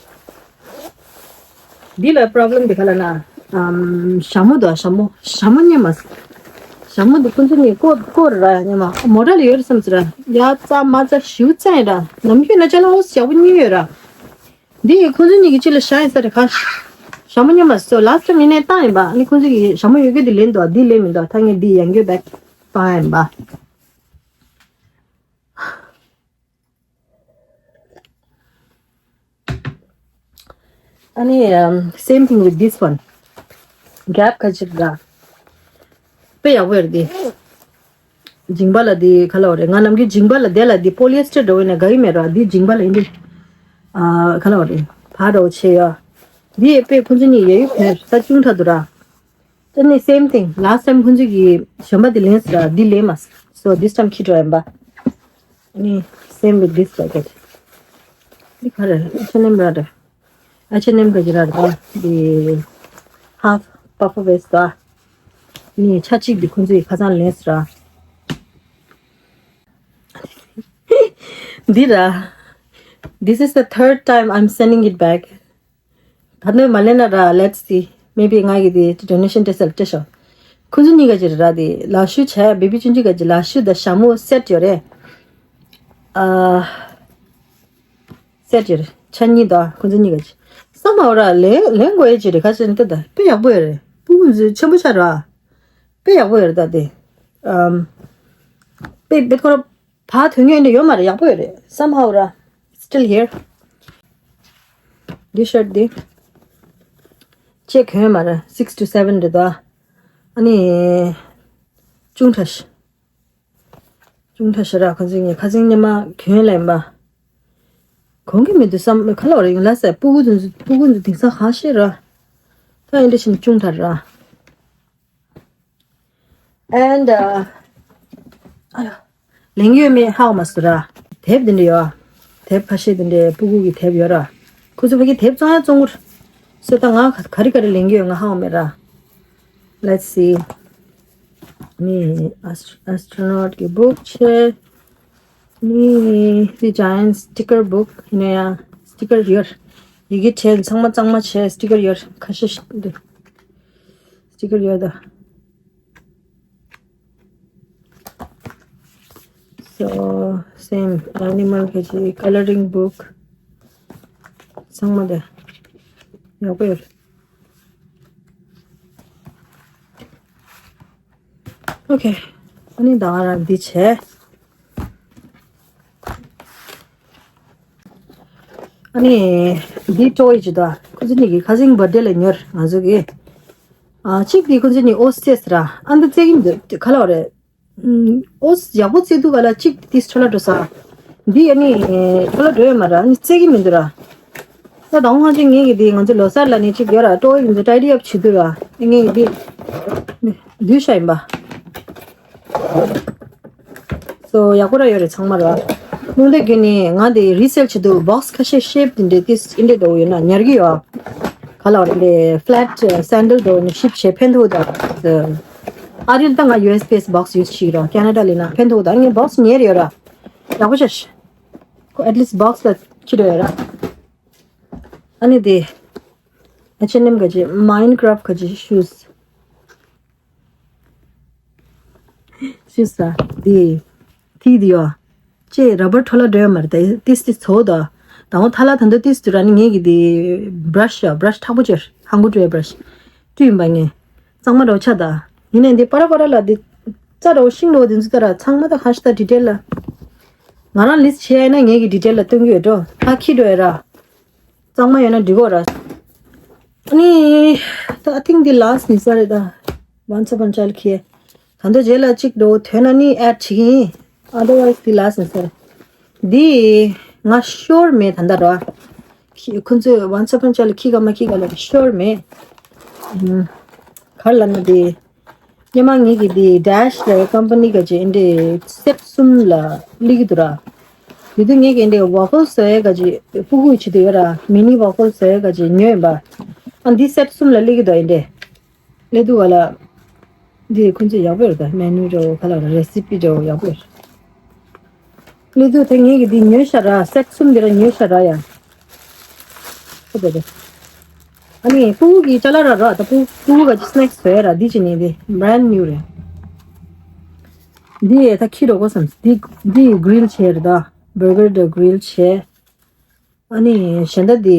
འདི་ལ་པོ་རོབ་ལེམ་འདི་ག་ལ་ན། ཨམ་ཞྭ་མོ་དང་ཞྭ་མོ་ཞྭ་མོ་རྙེད་མ་སོང་། ཞྭ་མོ་འདི་ཁོ་ཚོ་གཉིས་བཀོ་བཀོ་ར་རྙེད་མ། མོ་ཊ་ལ་ཡོད་རེད་བསམ་ཟེར་ར། ཡ་ཙ་མ་ཙ་ཞིའུ་ཙ་ཡིན་ར། ནམ་རྒྱུན་ན་ཅ་ལག་ཨོ་ཙི་ཡག་པོ་གཉིས་ཡོད་ར། འདི་ཡི་ཁོ་ཚོ་གཉིས་ཀྱི་ཅི་ལ་ཞྭ་ཡིན་ས་རེད་ཁ། ཞྭ་མོ་རྙེད་མ་སོང་། ལཱ་སི་ཊི་ཊའིམ་ཡིན་ནའི་བཏང་ཡིན་པ། ནི་ཁོ་ཚོ་གི་ཞྭ་མོ་ཡོད་རྒྱུ་འདི་ལེན་འདུག་འདི་ལེན་མི་འདུག་ད་ངས་འདི་ཡང་རྒྱུ་བེག་བཏང་ཡིན་པ། ཨ་ནི་um, same thing with this one. གེབ་ཁ་ཅིག་ར། དཔེ་ཡག་པོ་ཡོད་རེད་འདི། མཇིང་པ་ལ་འདི་ག་ལ་བ་རེད། ང་ནམ་རྒྱུན་མཇིང་པ་ལ་དེ་ལ་འདི་པོ་ལི་ཨེ་སི་ཊར་འདྲ་བོ་ཡིན་ན་དགའ་གི་མེད་ར། འདི་མཇིང་པ་ལ་ཡིན་འདི། ཨ་ག་ལ་བ་རེད། ཕ་འདྲ་བོ་ཆེ་ཡ། འདི་ཡི་དཔེ་ཁོ་ཚོ་གཉིས་ཡ་ཡུ་ཕེར་ད་ཅུང་ཐ་འདུག་ར། ཨ་ནི་same thing. Last time ཁོང་ཚོས་ཀྱི་གཞན་པ་དེ་ལེན་སོང་ར། འདི་ལེན་མ་སོང་། So this time ཁྱི་འགྲོ་ཡིན་པ། ཨ་ནི་same with this jacket. འདི་ག་རེ་ཨེཆ་ཨེན་ཨེམ་ར་རེད། ཨེཆ་ཨེན་ཨེམ་ར་ཅི་ར་རེད་པ། འདི་half puffer vest ད། ཨ་ནི་ཆ་གཅིག་འདི་ཁོང་ཚོས་ཁ་སང་ལེན་སོང་ར། འདི་ར། This is the third time I'm sending it back. ད་ནི་མ་ལེན་ན་ར། Let's see. Maybe ང་གི་དེ་ཌོ་ནེ་ཤན་སྤྲད་ས་ལ་སྤྲད་ཤོག་ཁོང་ཚོ་གཉིས་ཀ་ཅིག་ར་དེ་ལག་ཤུ་བྱས། བེ་བི་ཆུང་ཆུང་ག་ཅིག་ལག་ཤུ་དང་ཞྭ་མོ་སེ་ཊི་ཡོད་རེད། ཨ་སེ་ཊི་ཡོད་རེད། ཆ་གཉིས་དང་ཁོང་ཚོ་གཉིས་ཀ་ཅིག་བསམ་པ་ར་ལེན་ལེན་དགོས་ཡ་ཅིག་རེད། ཁ་ཤས་ནི་ད་དཔེ་ཡག་པོ་ཡོད་རེད། སྤུ་གུ་ཚོ་ཆེན་པོ་ཆགས་ར། དཔེ་ཡག་པོ་ཡོད་རེད་ད་དེ། ཨམ། དཔེ་དཔེ་ཁོ་ར་ཕར་ཐོན་མཁན་འདྲ་ཡོད་མ་རེད། ཡག་པོ་ཡོད་རེད། Somehow ར། Still here. འདི་ཤར་འདི། ཅེ་གོན་མ་རེད། Six to seven རེད་ད། ཨ་ནི། ཅུང་ཁྲ་ཤི། ཅུང་ཁྲ་ཤི་ར། ཁ་སང་ངས་ཁ་སང་ཉི་མ་གྱོན་ལེན་པ། གོན་གྱི་མི་འདུག་བསམ་ག་ལ་བ་རེད། ཡིན་ལ་ཟེར། སྤུ་གུ་ཚོ་སྤུ་གུ་ཚོ་དེང་སང་གང་ཤེས་ར། ད་ཡིན་འདྲ་བྱས་ནས་ཅུང་ཁྲ་ར། And uh, ཨ་ཡ། ལེན་ཡོད་མེད་ཧ་གོ་མ་སོང་ར། དེབ་འདི་འདྲ་ཡོད། དེབ་ཁ་ཤས་འདི་འདྲ་སྤུ་གུ་གི་དེབ་ཡོད་ར། ཁོ་ཚོ་ཕ་གི་དེབ་བཙོང་ཡ་བཙོང་གི་རེད། སོ་ད་ང་ག་ག་རེ་ག་རེ་ལེན་གྱི་ཡོད་ང་ཧ་གོ་མེད་ར། Let's see. ནི་ཨས་ཨས་ཊོ་ནོཊ་གི་བུག་བྱས། ནི་The Giant Sticker Book ཡིན་ན་ཡང་སི་ཊི་ཀར་ཡོད། ཡི་གེ་བྲིས་ཚང་མ་གཙང་མ་བྱས། སི་ཊི་ཀར་ཡོད། ཁ་ཤས་ཤིག་འདུག་སི་ཊི་ཀར་ཡོད་ད། So same animal ག་ཅིག་coloring book ཚང་མ་དེ་ཡག་པོ་ཡོད། Okay. ཨ་ནི་ད་ང་རང་འདི་བྱས། ཨ་ནི་འདི་ཊོའི་ཅིག་ད། ཁོ་ཚོ་གཉིས་ཀྱིས་ཁ་སང་བར་ཐ་ཌེ་ལ་ཉོས་ང་ཚོ་གིས། ཨ་གཅིག་འདི་ཁོ་ཚོ་གཉིས་ཨོ་སི་རྩེས་ར། ཨ་འདི་རྩེ་གི་མི་འདུག་ག་ལ་བ་རེད། ཨོ་སི་ཡག་པོ་རྩེ་འདུག་ག་ལ། གཅིག་འདི་འཕྲོ་བརླག་འགྲོ་ས། འདི་ཨ་ནི་འཕྲོ་བརླག་འགྲོ་ཡོད་མ་རེད། ཨ་ནི་རྩེ་གི་མི་འདུག་ར། ད་དང་ཧང་ཅིག་ངེད་ཀྱི་འདི་ང་ཚོ་ལོ་གསར་ལ་ནི་གཅིག་ཡོད་ར། ཊོའི་ང་ཚོ་ཊའི་ཌི་ཨབ་བྱེད་དུས་ར། ངེད་ཀྱི་འདི་བསྡུས་བཞག་ཡིན་པ། སོ་ཡག་པོ་ར་ཡོད་རེད་ཚང་མ་ར། རླུང་རྟ་བརྒྱུད་ནས་ང་དེ་རི་སེལ་བྱེད་དུས་བོག་སི་ཁ་ཤས་ཤེབ་དེ་འདྲས་ཏིས་ཨིན་འདྲས་འདྲ་བོ་ཡོད་ན་ཉར་གི་ཡོད། ག་ལ་བ་རེད། འདི་ཕ་ལེ་ཊི་སེན་ཌལ་འདྲ་བོ་ནི་ཤིབ་བྱེད་ཕན་ཐོགས་ད། ཨ་རིར་ད་ང་ཡུ་ཨེས་པི་ཨེས་བོག་སི་ཡུ་སི་བྱེད་ཀྱི་ར། ཁེ་ན་ཌ་ལ་ན་ཕན་ཐོགས་ད། ངས་བོག་སི་ཉར་ཡོད་ར། ཡག་པོ་ཤ་ཤ། ཁོ་ཨེཊ་ལིསི་ཊི་བོག་སི་ལ་ཁྱེར་ཡོད་ར། ཨ་ནི་དེ། ཨ་ཆེ་ནེམ་ག་ཅི་མའིན་ཀ་རབ་ག་ཅི་ཤུས། ཤི་ས། དེ། དེ་དེ་ཡོ། ཅེ་ར་བར་འཕྲོ་བརླག་འགྲོ་ཡ་མ་རེད་ད། ཏིས་ཏིས་ཚོ་ད། ད་འོ་ཐ་ལ་ད་འདོད་ཏིས་དུ་ར་ནི་ངེད་ཀྱི་དེ་བྷ་ར་ཤི་ཡ། བྷ་ར་ཤི་མཁྲེགས་པོ་ཅེར་ཧང་གོ་ཀྲུ་ཡ་བྷ་ར་ཤི་ཀྲུ་ཡིན་པ་ངས། གཙང་མ་རོ་ཆ་ད། ཡིན་ནའི་འདི་པ་ར་པ་ར་ལ་འདི་རྩ་རོ་ཤིང་རོ་འདི་ཚོ་ད་ར་ཚང་མ་ད་ཧ་ཤི་ད་ཌི་ཊེལ་ལ། ང་རང་ལིས་ཊི་བྱས་ན་ངེད་ཀྱི་ཌི་ཊེལ་ལ་སྟོན་གི་ཡོད་འགྲོ། ད་ཁྱི་འགྲོ་ཡ་ར། གཙང་མ་ཡོད་ན་འགྲིག་གོ་ར། ཨ་ནི། ད་I think འདི་ལ་སི་ནི་ས་རེད་ད། Once Upon a Child ཁྱི། ད་ལྟ་རྗེས་ལ་གཅིག་འགྲོ་ཐོན་ན་ནི་ཨེཌ་བྱེད་ཀྱི་ཡིན། Otherwise འདི་ལ་སི་ནི་ས་རེད། འདི། ང་ཤོར་མེད་ད་ལྟ་ར། ཁྱི་ཁོ་ཚོས་Once Upon a Child ཁྱི་ག་མ་ཁྱི་ག་ལ་ཤོར་མེད། ཨུམ། ག་རེ་ལབ་ན་འདི། སྔོན་མ་ངེད་ཀྱི་འདི་ཌེ་ཤི་ལབ་ཀམ་པ་ནི་ག་ཅིག་འདི་སེཊ་གསུམ་ལ་སླེབས་ཀྱི་འདུག་ར། དེ་དུས་ངེད་ཀྱི་འདི་ཝ་ཕལ་བཟོ་ཡས་ག་ཅིག་སྤུ་གུ་བྱེད་དུ་ཡོད་ར། མི་ནི་ཝ་ཕལ་བཟོ་ཡས་ག་ཅིག་ཉོས་ཡིན་པ། ཨ་འདི་སེཊ་གསུམ་ལ་སླེབས་ཀྱི་འདུག་ཡིན་འདི། སླེབས་དུས་ག་ལ། འདི་ཁོང་ཚོས་ཡག་པོ་ཡོད་རེད་ད། མེ་ནུ་འདྲ་བོ་ག་ལ་རེ་སི་པི་འདྲ་བོ་ཡག་པོ་ཡོད་རེད། ལུས་དུས་དེ་ངེད་ཀྱི་འདི་ཉོས་ཤ་ར། སེཊ་གསུམ་འདི་ར་ཉོས་ཤ་ར་ཡ། ཁོ་དེ་དེ། ཨ་ནི་སྤུ་གུ་གི་ཅ་ལག་ར་ར་ད་སྤུ་སྤུ་གུ་ག་ཅིག་སི་ནེག་སི་བཟོ་ཡ་ར། འདི་ཅི་ནི་འདི་བྷ་རན་ཌི་ནིའུ་རེད། འདི་ཡ་ད་ཁྱི་འགྲོ་གོ་བསམ། འདི་འདི་གྷི་རིལ་བྱས་རེད་ད། བར་གར་དང་གྷི་རིལ་བྱས། ཨ་ནི་གཞན་དག་འདི་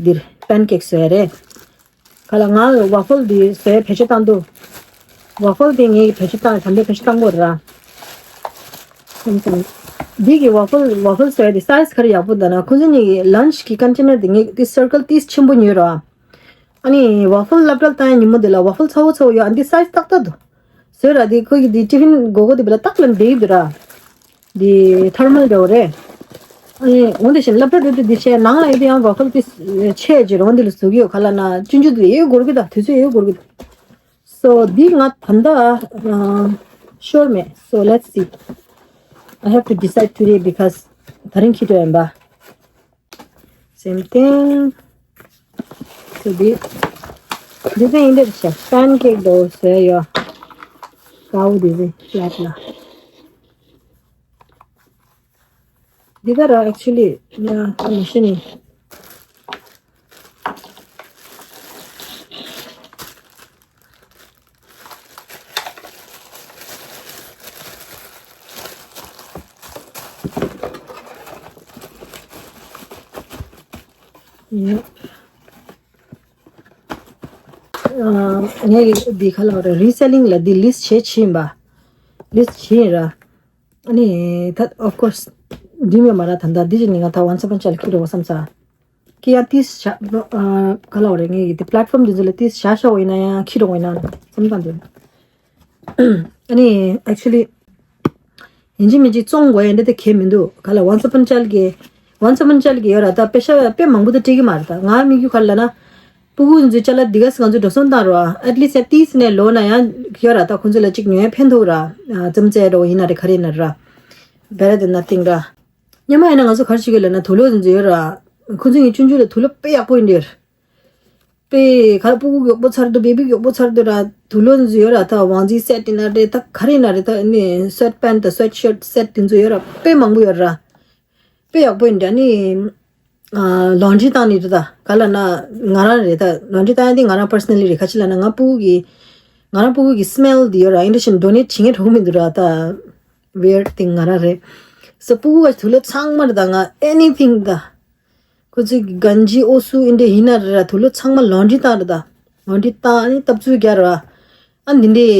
འདིར་པན་ཀེག་བཟོས་རེད། ག་ལ་ང་ཝ་ཕལ་འདི་བཟོས་བེད་སྤྱོད་བཏང་འདུག་ཝ་ཕལ་འདི་ངས་བེད་སྤྱོད་བཏང་། དམ་པའི་བེད་སྤྱོད་བཏང་དགོས་ར། འདི་གི་ཝ་ཕལ་ཝ་ཕལ་བཟོས་འདི་སའི་ཛི་ག་རེ་ཡག་པོ་འདུག་ན། ཁོ་ཚོ་གཉིས་ཀྱི་ལན་ཆི་གི་ཀོན་ཊེ་ནར་འདི་ངས་འདི་སར་ཀལ་ཏིས་ཆེན་པོ་ཉོས་ར། ཨ་ནི་ཝ་ཕལ་སློབ་གྲྭར་བཏང་ཡ་ཉིན་མོ་འདི་ལ་ཝ་ཕལ་ཚ་བོ་ཚ་བོ་ཡོད། ཨ་འདི་སའི་ཛི་ཏག་ཏག་འདུག་བཟོས་ར། འདི་ཁོ་གི་འདི་ཊི་ཕིན་སྒོར་སྒོར་འདི་བ་ལ་ཏག་ལ་འདེགས་འདུག་ར། འདི་ཐར་མལ་འདྲ་བོ་རེད། ཨ་ནི་འོ་འདི་བཞིན་སློབ་གྲྭ་འགྲོ་དུས་འདི་བྱས། ནང་ལ་ཡོད་དུས་ཡང་ཝ་ཕལ་ཏིས་ཆེ་ཇེ་རོང་འདི་ལ་བཟོ་གི་ཡོད། ག་ལ་ན་ཆུང་ཆུང་འདི་ཡོད་སྒོར་གི་ད། དུས་ཚོད་ཡོད་སྒོར་གི་ད། སོ་འདི་ང་ད་ལྟ་ཤོར་མེད། So let's see. I have to decide today because ད་རིང་ཁྱི་འགྲོ་ཡིན་པ། Same thing. So འདི་འདི་ཚོ་ཡིན་འདིར་བྱས་པན་ཀེག་འདྲ་བོ་བཟོས་ཡོད། དཀར་པོ་འདི་ཚོ་ཕ་ལེཊ་ལ། འདི་ག་ར་actually ཡ་ད་མི་ཤེས་ནི། ཡ། ངས་འདི་ག་ལབ་རེད། རི་སེ་ལིང་ལ་འདི་ལིས་བྱེད་ཕྱིན་པ། ལིས་བྱེད་ར། ཨ་ནི་ད་of course འདི་མེད་མ་ར། ད་ད་འདི་ཅི་ནི་ང་ད་once upon a child ཁྱེར་རོགས་བསམ་ས། ཁྱེད་ཡང་ཏིས་བྱ་ག་ལབ་རེད། ངས་འདི་platform འདི་ཚོ་ལ་ཏིས་བྱ་ཤོག་ཡིན་ན་ཡང་ཁྱེར་རོགས་ཡིན་ན་བསམ་སྟངས་འདི། ཨ་ནི་actually ཡིན་གཅིག་མིན་གཅིག་བཙོང་དགོས་ཡ་འདི་ད་གལ་མི་འདུག་ག་ལ་once upon a child གི་once upon a child གི་ཡོད་ར། ད་དཔེ་ཤ་དཔེ་མང་པོ་ད་སྤྲད་ཀྱི་མ་རེད། ད་ང་དམིགས་ཡུལ་ག་རེ་ལབ་ན། སྤུ་གུ་ཚོའི་ཅ་ལག་འདི་ག་ས་ང་ཚོ་འགྲོ་སོང་བཏང་རོགས། at least ཡ་ཏིས་ནས་ལོ་ན་ཡང་ཡོད་ར། ད་ཁོང་ཚོ་ལ་གཅིག་ཉོ་ཡ་ཕན་ཐོགས་ར། ཙམ་ཙེ་འགྲོ་ཡིན་ན་རེད། ག་རེ་ཡིན་ན་ར། better than nothing ར། སྔོན་མ་ཡིན་ན་ང་ཚོ་ག་རེ་བྱེད་ཀྱི་ལབ་ན། དུག་ལོག་འཛིན་ཡོད་ར། ཁོ་ཚོ་ངའི་ཆུང་ཆུང་ལ་དུག་ལོག་དཔེ་ཡག་པོ་ཡིན་འདིར། དཔེ་ག་ལ་སྤུ་གུ་མགྱོགས་པོ་ཚར་འདུག baby མགྱོགས་པོ་ཚར་འདུག་ར། དུག་ལོག་འཛིན་ཡོད་ར། ད་ཝང་ཛི་སེ་ཊི་ཡིན་ན་རེད། ད་ག་རེ་ཡིན་ན་རེད། ད་ནི་སུའེ་ཊི་པེན་ཊི་དང་སུའེ་ཊི་ཤར་ཊི་སེ་ཊི་དེ་ཚོ་ཡོད་ར། དཔེ་མང་པོ་ཡོད་ར། དཔེ་ཡག་པོ་ཡིན་འདྲ་ནི། ལོན་ཌི་བཏང་ནི་རེད། ད་ག་ལབ་ན་ང་རང་རེད། ད་ལོན་ཌི་བཏང་ཡ་དེ་ང་རང་personally རེད། ག་ཅི་ལབ་ན་ང་སྤུ་གུ་གི་ང་རང་སྤུ་གུ་གི་སི་མེལ་དེ་ཡོད་ར། ཨིན་ཌི་ཤིན་ཌོ་ནེ་ཊི་བྱེད་མཁན་གྲོགས་མི་འདུག་ར། ད་weird thing ང་རང་རེད། སོ་སྤུ་གུ་ག་དུག་ལོག་ཚང་མ་རེད། ད་ང་anything ད་ཁོ་ཚོའི་གན་ཇི་ཨོ་སུ་ཨིན་ཌི་ཡིན་ན་རེད་ར། དུག་ལོག་ཚང་མ་ལོན་ཌི་བཏང་རེད། ད་ལོན་ཌི་བཏང་ཨ་ནི་ཏབ་ཙུ་རྒྱག་ར། ཨ་འདི་འདྲའི་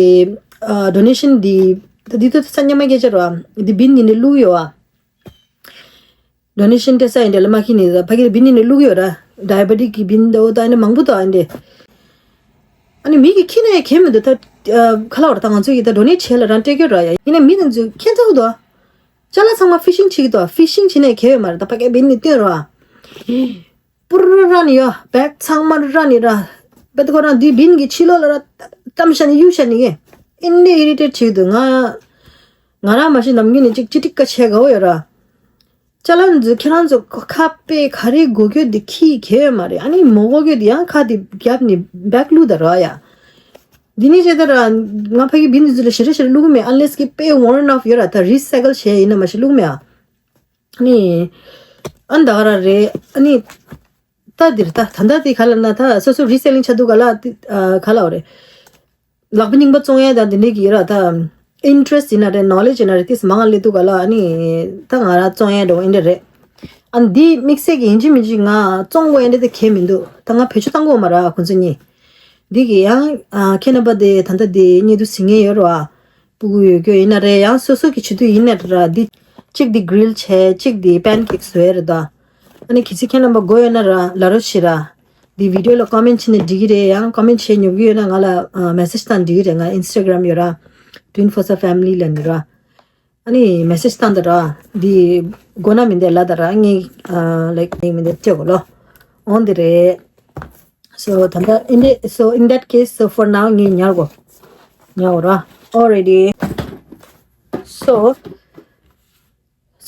ཌོ་ནེ་ཤིན་འདི་ད་འདི་ད་ས་ཉམས་མ་སྐྱེ་ཅེ་ར། འདི་བིན་འདི་འདྲའི་བླུགས་ཡོད་ཨ། ཌོ་ནེ་ཤིན་སྤྲད་ས་ཡིན་འདྲ་ལ་མ་ཁི་ནི་ད་ཕ་གིར་བིན་ནི་ནི་བླུག་ཡོད་ར། ཌའི་བེ་ཊིག་གི་བིན་འདྲ་བོ་ད་ཨ་ནི་མང་པོ་ད་ཨ་འདྲ། ཨ་ནི་མི་གི་ཁྱི་ནས་ཁྱེར་མི་འདུག་ད་ཁ་ལ་བར་ད་ང་ཚོ་ཡི་ད་ཌོ་ནེ་ཊི་བྱས་ལ་རང་སྤྲད་ཀྱི་ར། ཡ་ཡིན་ན་མི་དང་ཚོ་ཁྱེད་ཚོ་འདུག་ཅ་ལག་ཚང་མ་ཕི་ཤིང་བྱེད་ཀྱི་འདུག་ཕི་ཤིང་བྱེད་ནས་ཁྱེར་ཡོད་མ་རེད། ད་ཕ་གིར་བིན་ནི་སྟོན་ར། པུར་ར་ནི་ཡོད་བེག་ཚང་མ་ར་ནི་ར། བེད་ཁོ་རང་འདི་བིན་གི་ཕྱི་ལོགས་ལ་ར་བཏམ་ཤ་ནི་གཡུག་ཤ་ནི་གི་ཨིན་ནི་ཨི་རི་ཊེཊ་བྱེད་ཀྱི་འདུག་ང་ང་རང་མ་གཞི་ནམ་རྒྱུན་ནས་ཅིག་ཅི་ཏིག་ཀ་བྱེད་དགའ་བོ་ཡོད་ར། ཅ་ལག་འཛུལ་ཁྱེད་རང་ཚོ་ཁ་དཔེ་ག་རེ་དགོས་རྒྱུ་འདི་ཁྱི་གལ་ཡོད་མ་རེད། ཨ་ནི་མོ་དགོས་རྒྱུ་འདི་ཡང་ཁ་འདི་རྒྱབ་ནས་བེག་བླུགས་ད་ར་ཡ། འདི་ནི་བྱས་ད་ར་ང་ཕ་གི་བིན་འདི་ཚོ་ལ་ཞེ་དྲག་ཞེ་དྲག་བླུགས་མེད། unless གི་དཔེ་worn off ཡོད་ར། ད་རི་སའི་ཀལ་བྱས་ཡིན་ན་མ་གཞི་བླུགས་མེད་ཨ། ཨ་ནི་ཨ་ད་ག་ར་རེད། ཨ་ནི་ད་འདིར་ད་ད་ད་འདི་ག་ལ་ན་ད་སོ་སོ་རི་སེ་ལིང་ཆ་འདུག་ག་ལ་འདི་ཨ་ག་ལ་བ་རེད། ལག་པ་རྙིང་པ་བཙོང་ཡས་དང་དེ་འདྲས་ཀྱི་ཡོད་ར། ད་ཨིན་ཊི་རེ་སི་ཊི་ཡིན་ན་རེད། ནོ་ལེ་ཇི་ཡིན་ན་རེད། ཏིས་མང་ང་ལས་འདུག་ག་ལ། ཨ་ནི་ད་ང་རང་བཙོང་ཡས་འགྲོ་འདི་འདྲ་རེད། ཨ་འདི་དམིགས་བསལ་གྱི་ཡིན་གཅིག་མིན་གཅིག་ང་བཙོང་དགོས་ཡས་འདི་ད་གལ་མི་འདུག་ད་ང་བེད་སྤྱོད་བཏང་དགོས་མ་ར་ཁོང་ཚོ་གཉིས། འདི་གི་ཡང་ཨ་ཁྱེད་རྣམ་པ་དེ་ད་ལྟ་དེ་གཉིད་དུ་ཟིང་ངེས་ཡོད་ར། སྤུ་གུ་ཡོད་རྒྱུ་ཡིན་ན་རེད། ཡང་སོ་སོ་གི་བྱེད་དུས་ཡིན་ན་ར། འདི་གཅིག་འདི་གྷི་རིལ་བྱས། གཅིག་འདི་པན་ཀེག་བཟོས་རེད་ད། ཨ་ནི་གལ་སྲིད་ཁྱེད་རྣམ་པ་དགོས་ཡོད་ན་ར་ལབ་རོགས་བྱེད་ར། འདི་བི་ཌི་ཡོ་ལ་ཀོ་མེན་ཊི་བྱས་ན་འགྲིག་གི་རེད། ཡང་ཀོ་མེན་ཊི་བྱས་ཉོབ་ཀྱི་ཡོད་ན་ང་ལ་ཨ་མེ་སེ་ཇི་བཏང་འགྲིག་གི་རེད། ང་ཨིན་སི་ཊ་གྷ་རམ་ཡོད་ར། Twin Fossa Family ལབ་ནི་ར། ཨ་ནི་མེ་སེ་ཇི་བཏང་ད་ར། འདི་དགོས་ན་མི་འདེད་ལབ་ད་ར། ངས་ཨ་ལའིཀ་ངས་མི་འདེད་སྤྲད་དགོས་ལོ། འོ་འདི་རེད། So ད་ལྟ་in the- so in that case, so for now ངས་ཉར་དགོས། ཉར་དགོས་ར། Alrighty. So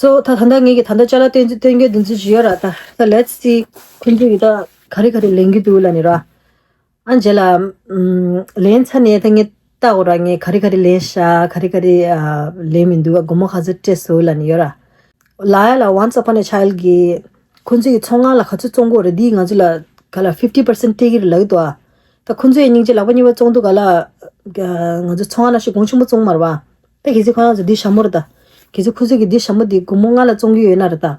so ད་ད་ལྟ་ངས་ཀྱི་ད་ལྟ་ཅ་ལག་སྟོན་སྟོན་རྒྱུ་འདི་ཚོ་ཞིག་ཡོད་ར། ད་ད་let's see ཁོང་ཚོ་གི་ད་ག་རེ་ག་རེ་ལེན་གྱི་འདུག་ལབ་ནི་ར། ཨ་རྗེས་ལ་ཨམ་ལེན་ཚར་ནས་ད་ངས་ལྟ་དགོས་ར། ངས་ག་རེ་ག་རེ་ལེན་ཤག་ག་རེ་ག་རེ་ཨ་ལེན་མི་འདུག་སྒོར་མོ་ག་ཚོད་སྤྲད་སོང་ལབ་ནི་ཡོད་ར། ལབ་ཡ་ལ་once upon a child གི་ཁོང་ཚོ་གི་ཚོང་ཁང་ལ་ག་ཚོད་བཙོང་དགོས་རེད། འདིས་ང་ཚོ་ལ་ག་ལ་fifty percent སྤྲད་ཀྱི་རེད་ལབ་ཀྱི་འདུག་ཨ། ད་ཁོང་ཚོ་ཡི་སྙིང་རྗེ། ལག་པ་གཉིས་པ་བཙོང་དུས་ག་ལ་ང་ཚོ་ཚོང་ཁང་ནང་བཞིན་གོང་ཆེན་པོ་བཙོང་མ་རེད་པ། ད་གལ་སྲིད་ཁོ་རང་ཚོ་འདི་ཞྭ་མོ་རེད་ད། གལ་སྲིད་ཁོ་ཚོ་གི་འདི་ཞྭ་མོ་འདི་སྒོར་མོ་ལྔ་ལ་བཙོང་གི་ཡོད་ན་རེད་ད།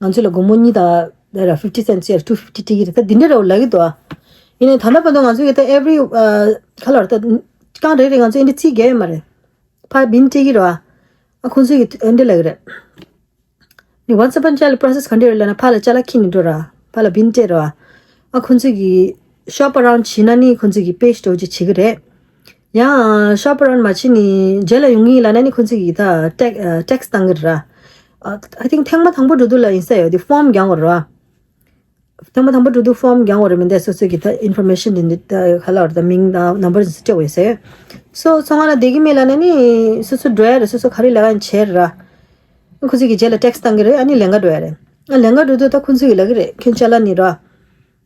ང་ཚོ་ལ་སྒོར་མོ་གཉིས་དང་ད་ར་fifty cents ཡར་two fifty སྤྲད་ཀྱི་རེད། ད་འདི་འདྲ་རེད་ལབ་ཀྱི་འདུག་ཨ། ཡིན་ནའི་ད་ལྟ་བར་དུ་ང་ཚོ་གི་ད་every ཨ་ག་ལ་རེད་ད། རྐང་རེ་རེ་ང་ཚོ་ཨིན་དྲ་རྩིས་རྒྱག་ཡོད་མ་རེད། ཕར་བིན་སྤྲད་ཀྱི་རེད་པ། ཨ་ཁོང་ཚོ་གི་ཨིན་དྲ་ལབ་ཀྱི་རེད། ནི་once upon a child process ག་འདྲ་རེད་ལབ་ན། ཕར་ལ་ཅ་ལག་ཁྱེར་ནས་འགྲོ་ར། ཕར་ལ་བིན་སྤྲད་ར། ཨ་ཁོང་ཚོ་གི་shop around བྱས་ན་ནི་ཁོང་ཚོ་གི་page འདྲ་བོ་ཅིག་བྱེད་ཀྱི་རེད། ཡང་shop around མ་བྱས་ནི་རྗེས་ལ་ཡོང་གི་ཡིན་ལབ་ན་ནི་ཁོང་ཚོ་གི་ད་tax ཨ་tax བཏང་གི་རེད་ར། ཨ་I think ཐེངས་མ་དང་པོ་འགྲོ་དུས་ལ་ཡིན་ས་ཡོད་དེ་form རྒྱག་དགོས་རེད་པ། ཐེངས་མ་དང་པོ་འགྲོ་དུས་form རྒྱག་དགོས་རེད། མི་འདུག་སོ་སོ་གི་ད་information འདི་འདི་ད་ག་ལ་བར་ད་མིང་དང་number འདི་ཚོ་སྤྲད་དགོས་ཡོད་ས་ཡོད། སོ་ཚོང་ཁང་ལ་བསྡད་ཀྱི་མེད་ལབ་ན་ནི་སོ་སོ་འགྲོ་ཡ་རེད། སོ་སོ་ག་རེ་ལབ་ཡ་བྱས་ར། ཁོ་ཚོ་གི་རྗེས་ལ་tax བཏང་གི་རེད། ཨ་ནི་ལེན་ག་འགྲོ་ཡ་རེད། ཨ་ལེན་ག་འགྲོ་དུས་ད་ཁོ་ཚོ་གི་ལབ་གི་རེད། ཁྱོད་ཅ་ལག་ནི་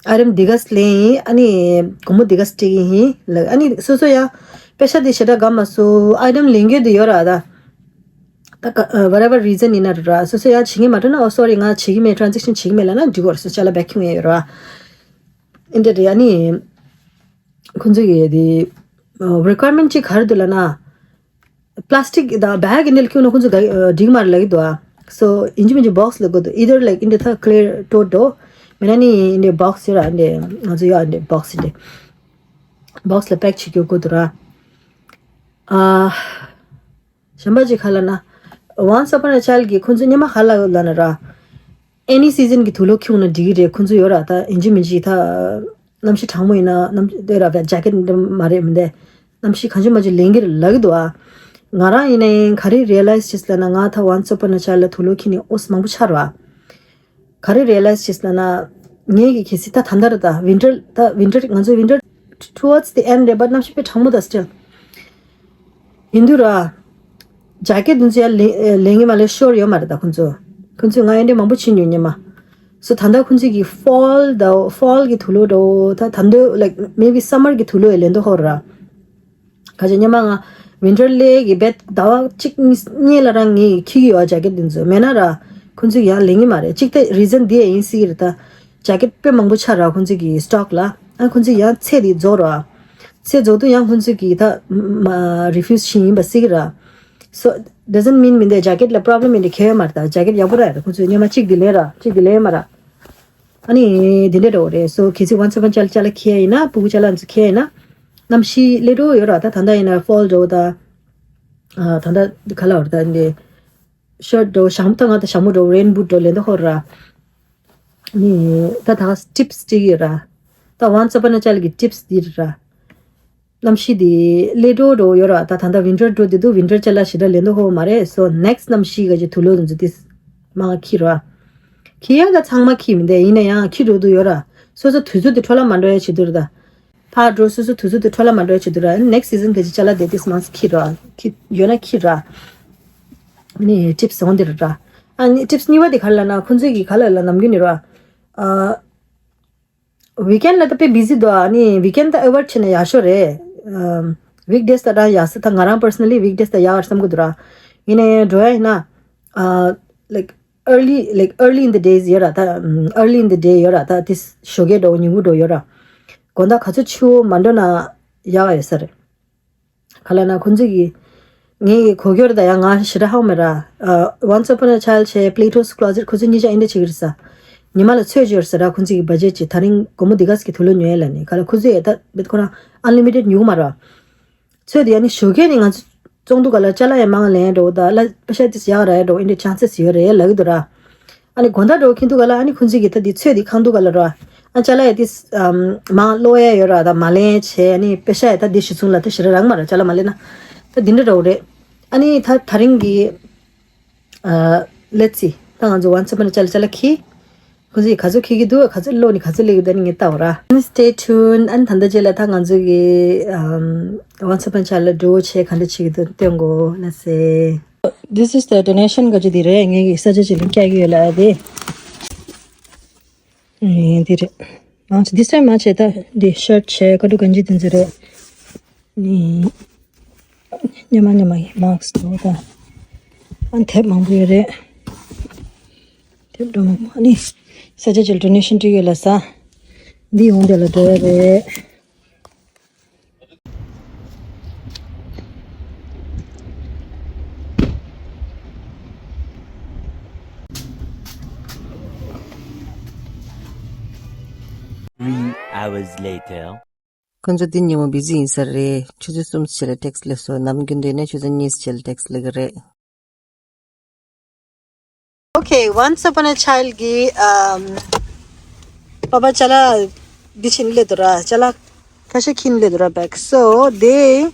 ར་item འདི་ག་ལེན་ཡིན། ཨ་ནི་སྒོར་མོ་འདི་ག་སྤྲད་ཀྱི་ཡིན་ལབ། ཨ་ནི་སོ་སོ་ཡང་པེ་ཤ་འདི་ཞེ་དྲག་དགའ་མ་སོང་། item ལེན་རྒྱུ་འདི་ཡོད་ར་ད། ད་ག- ཨ་whatever reason ཡིན་ན་ར་སོ་སོ་ཡང་བྱེད་ཀྱི་མ་འགྲོ་ན། Oh sorry ང་བྱེད་ཀྱི་མེད། transaction བྱེད་ཀྱི་མེད་ལབ་ན་འགྲིག་གི་རེད། སོ་སོ་ཅ་ལག་བེག་ཁྱོང་ཡ་ཡོད་ར། ཨིན་དྲ་རེད། ཨ་ནི་ཁོ་ཚོ་གི་དེ་requirement གཅིག་ག་རེ་འདུག་ལབ་ན། plastic དང་bag འདི་ལ་ཁྱོང་ན་ཁོ་ཚོ་ག- ཨ་འགྲིག་མ་རེད་ལབ་ཀྱི་འདུག་ཨ། so ཡིན་གཅིག་མིན་གཅིག་box ལ་དགོས་འདུག either like ཨིན་དྲ་ད་clear བྲོ་འགྲོ། མིན་ན་ནི་ཨིན་དྲ་box ཡོད་ར། ཨིན་དྲ་box ཨིན་དྲ། བོག་སི་ལ་པེག་བྱེད་རྒྱུ་དགོས་འདུག་ར། ཨ། གཞན་པ་ཅིག་ག་ལབ་ན། Once Upon a Child གི་ཁོང་ཚོ་སྔོན་མ་ག་ལབ་ན་ར། Any season གི་དུག་ལོག་ཁྱུང་ན་འགྲིག་གི་རེད། ཁོང་ཚོ་ཡོད་ར། ད་ཡིན་གཅིག་མིན་གཅིག་ད། གནམ་གཤིས་གྲང་མོ་ཡིན་ན་གནམ་དེ་ར་བས་ཇེ་ཀེཊ་འདི་མ་རེད་མི་འདས། གནམ་གཤིས་གང་བྱུང་མ་བྱུང་ལེན་གི་རེད་ལབ་གི་འདུག་ཨ། ང་རང་ཡིན་ནའི་ག་རེ་རི་ཡ་ལའི་ཛི་བྱས་ལབ་ན། ང་ད་Once Upon a Child ལ་དུག་ལོག་ཁྱེར་ནས་ཨོ་ཙི་མང་པོ་ཆགས་ར། ག་རེ་རི་ཡ་ལའི་ཛི་བྱས་ལབ་ན། ངས་ཀྱི་གལ་སྲིད་ད་ད་ལྟ་ར་ད་ཝིན་ཊར་ད་ཝིན་ཊར་ང་ཚོ་ཝིན་ཊར་towards the end རེད་པ། གནམ་གཤིས་དཔེ་གྲང་མོ་ད་སི་ཊིལ། ཡིན་དུས་ར། ཇེ་ཀེཊ་འདི་ཚོ་ཡར་ལེན་ལེན་གི་མ་ལེན་ཤོར་ཡོད་མ་རེད་ད་ཁོང་ཚོ། ཁོང་ཚོས་ང་ཡིན་དེ་མང་པོ་ཕྱིན་ཡོད་ཉི་མ། སོ་ད་ལྟ་ཁོང་ཚོས་ཀྱི་ཕོལ་ད་ཕོལ་གི་དུག་ལོག་འགྲོ་ད་ད་འདོད་like maybe summer གི་དུག་ལོག་ཡང་ལེན་འདོད་ཧོར་ར། ག་ཅི་སྔོན་མ་ང་ཝིན་ཊར་སླེབས་ཀྱི་བེད་ཟླ་བ་གཅིག་གཉིས་གཉིས་ལ་རང་ངས་འཁྱེར་གྱི་ཡོད་ཇེ་ཀེཊ་འདི་ཚོ། མེད་ན་ར་ཁོང་ཚོས་ཡང་ལེན་གི་མ་རེད། གཅིག་དེ་རི་ཛན་འདི་ཡང་ཡིན་སྲིད་ཀྱི་རེད་ད། ཇེ་ཀེཊ་དཔེ་མང་པོ་ཆགས་ར་ཁོང་ཚོས་ཀྱི་སི་ཊོག་ལ། ཨ་ཁོང་ཚོས་ཡང་ཚད་འདི་རྫོགས་ར། ཚད་རྫོགས་དུས་ཡང་ཁོང་ཚོས་ཀྱི་ད་མ་རི་ཕིའུ་ཛི་བྱེད་ཡིན་པ་སྲིད་ཀྱི་ར། So doesn't mean མིན་དེ་ཇེ་ཀེཊ་ལ་པོ་རོབ་ལེམ་མིན་དེ་ཁྱད་ཡོད་མ་རེད་ད། ཇེ་ཀེཊ་ཡག་པོ་ར་ཡ་ད། ཁོང་ཚོས་སྔོན་མ་གཅིག་འདི་ལེན་ར་གཅིག་འདི་ལེན་མ་ར། ཨ་ནི་འདི་འདྲ་འདྲ་བོ་རེད། སོ་གལ་སྲིད་Once Upon a Child ཅ་ལག་འཁྱེར་ཡ་ཡིན་ན། ཕྲུ་གུ་ཅ་ལག་ཚོ་འཁྱེར་ཡ་ཡིན་ན། གནམ་གཤིས་སླེབས་འགྲོ་ཡོད་ར་ད། ད་ལྟ་ཡིན་ན་ཕོལ་འགྲོ་ད། ཨ་ད་ལྟ་ག་ལ་བར་ད་འདི་ཤར་ཊི་འགྲོ་ཞྭ་མོ་ད་ང་ད་ཞྭ་མོ་འགྲོ་རེན་བུ་ཊི་འགྲོ་ལེན་འདོད་ཧོར་ར། ནི་ད་ད་ཊིབ་སི་སྤྲད་ཀྱི་ཡོད་ར། ད་Once Upon a Child གི་ཊིབ་སི་འདི་ར། གནམ་གཤིས་འདི་སླེབས་འགྲོ་འགྲོ་ཡོད་ར། ད་ད་ལྟ་ཝིན་ཊར་འགྲོ་བསྡད་འདུག་ཝིན་ཊར་ཅ་ལག་ཞེ་དྲག་ལེན་འདོད་ཧོ་མ་རེད། སོ་ནེག་སི་གནམ་གཤིས་ག་ཅིག་དུག་ལོག་འདི་ཚོ་ཏིས་མ་འཁྱེར་ར། འཁྱེར་ཡ་ད་ཚང་མ་འཁྱེར་མི་འདུག་ཡིན་ན་ཡང་འཁྱེར་འགྲོ་འདུག་ཡོད་ར། སོ་སོ་དུས་ཚོད་དེ་འཕྲོ་བརླག་མ་འགྲོ་ཡ་བྱེད་འདུག་ར་ད། ཕར་འགྲོ་སོ་སོ་དུས་ཚོད་དེ་འཕྲོ་བརླག་མ་འགྲོ་ཡ་བྱེད་འདུག་ར། ནེག་སི་སི་ཛན་ག་ཅིག་ཅ་ལག་དེ་ཏིས་མང་ཙམ་འཁྱེར་ར། འཁྱེར་ཡོད་ན་འཁྱེར་ར། ནི་ཊིབ་སི་འོང་འདི་ར། ཨ་ནི་ཊིབ་སི་གཉིས་པ་དེ་ག་ལ་ན་ཁོང་ཚོས་ཀྱི་ག་ལ་ལ་ནམ་རྒྱུན་ནི་ར། ཨ། ཝིག་ཨེན་ལ་ད་དཔེ་བི་ཟི་འདུག་ཨ་ནི་ཝིག་ཨེན་ད་ཨེ་ཝོཌ་བྱས་ན་ཡག་ཤོས་རེད། ཝིག་ཌེ་སི་ད་རང་ཡག་ས། ད་ང་རང་པར་སོ་ནལ་ལི་ཝིག་ཌེ་སི་ད་ཡག་བསམ་གི་འདུག་ར། ཡིན་ནའི་འགྲོ་ཡ་ཡིན་ན། ཨ། like early, like early in the days ཡོད་ར་ད། ཨམ། early in the day ཡོད་ར་ད། དེ་ཞོགས་ཀས་འགྲོ་ཉིན་གུང་འགྲོ་ཡོད་ར། དགོང་དག་ག་ཚོད་ཕྱི་པོ་མ་འགྲོ་ན་ཡག་ཡོད་ས་རེད། ག་ལ་ན་ཁོང་ཚོས་ཀྱི། ངས་ཀྱི་གོ་གྱོར་ད་ཡང་ང་ཞེ་དྲག་ཧ་གོ་མེད་ར། ཨ། Once Upon a Child བྱས་Plato's Closet ཁོ་ཚོ་གཉིས་ཆ་ཨིན་འདྲ་བྱེད་ཀྱི་རེད་ས། ཉི་མ་ལ་ཚོད་ཅིག་ཡོད་ས་ར། ཁོ་ཚོ་གི་བ་ཇེཊ་ཅིག་ད་རིང་སྒོར་མོ་འདི་ག་ཟིག་གི་དུག་ལོག་ཉོ་ཡ་ལ་ནི་ག་ལ་ཁོ་ཚོ་ཡ་ད་བེད་ཁོ་རང་ཨན་ལི་མི་ཊེཌ་ཉོ་གི་མ་ར། ཚོད་དེ་ཡ་ནི་ཞོགས་ཀས་ནི་ང་ཚོ་བཙོང་དུས་ག་ལ་ཅ་ལག་ཡ་མང་ལེན་འགྲོ་ད་ལ་པེ་ཤ་ཏིས་ཡག་ར་ཡ་འགྲོ་ཨིན་འདྲ་ཆང་ཚེ་ཟི་ཡོད་རེད་ལབ་གི་འདུག་ར། ཨ་ནི་དགོང་དག་འགྲོ་ཁྱིན་དུས་ག་ལ་ཨ་ནི་ཁོ་ཚོ་གི་ད་དེ་ཚོད་དེ་ཁང་དུས་ག་ལ་ར། ཨ་ཅ་ལག་ཡ་ཏིས་ཨམ། མང་ལོག་ཡ་ཡོད་ར་ད་མ་ལེན་བྱས་ཨ་ནི་པེ་ཤ་ཡ་ད་དེ་གཞི་བཟུང་ལ་ད་ཞེ་དྲག་རག་མ་ར་ཅ་ལག་མ་ལེན་ན། ད་དེ་འདྲ་འདྲ་བོ་རེད། ཨ་ནི་ད་ད་རིང་གི། ཨ། let's see ད་ང་ཚོ་Once Upon a Child ཅ་ལག་འཁྱེར། ཁོ་ཚོས་ག་ཚོད་འཁྱེར་གི་འདུག་ག་ཚོད་ལོག་ནི་ག་ཚོད་སླེབས་ཀྱི་འདུག་ཨ་ནི་ངས་ལྟ་བ་ར། Stay tuned ཨ་ནི་ད་ལྟ་རྗེས་ལ་ད་ང་ཚོ་གི་ཨམ། Once Upon a Child ལ་འགྲོ་བྱས་ག་འདྲ་བྱེད་ཀྱི་འདུག་སྟོན་གོ་ལ་སེ། This is the donation ག་ཅི་འདི་རེད། ངས་ཀྱི་ས་ཆ་ཅིག་ལ་བཀྱག་གི་ཡོད་ལ་ཨ་དེ། ཨེ་འདི་རེད། མང་ཆེ་this time མང་ཆེ་ད་འདི་ཤར་ཊི་བྱས་ཀ་ཏུ་གན་ཇི་འདི་ཚོ་རེད། ནི། སྔོན་མ་སྔོན་མ་ཡི་མཱག་སི་འདུག་ད། ཨ་དེབ་མང་པོ་ཡོད་རེད། དེབ་འགྲོ་མང་པོ་ཨ་ནི། ས་ཆ་ཅིག་ལ་ཌོ་ནེ་ཤན་སྤྲད་ཡོད་ལ་ས། འདི་ཡོང་དེ་ལ་འགྲོ་ཡ་རེད། Three hours later. ཁོ་ཚོ་འདི་ཉིན་མོ་བི་ཟི་ཡིན་ས་རེད། ཆུ་ཚོད་གསུམ་ཕྱེད་ལ་ཊེག་སི་སླེབས་སོང་། ནམ་རྒྱུན་དུ་ཡིན་ན་ཆུ་ཚོད་གཉིས་ཕྱེད་ལ་ཊེག་སི་སླེབས་ཀྱི་རེད། Okay, Once Upon a Child གི་ཨམ། པ་པ་ཅ་ལག་འདི་ཕྱིན་སླེབས་འདུག་ར། ཅ་ལག་ཁ་ཤས་འཁྱེར་སླེབས་འདུག་ར་བེག་སོ་དེ།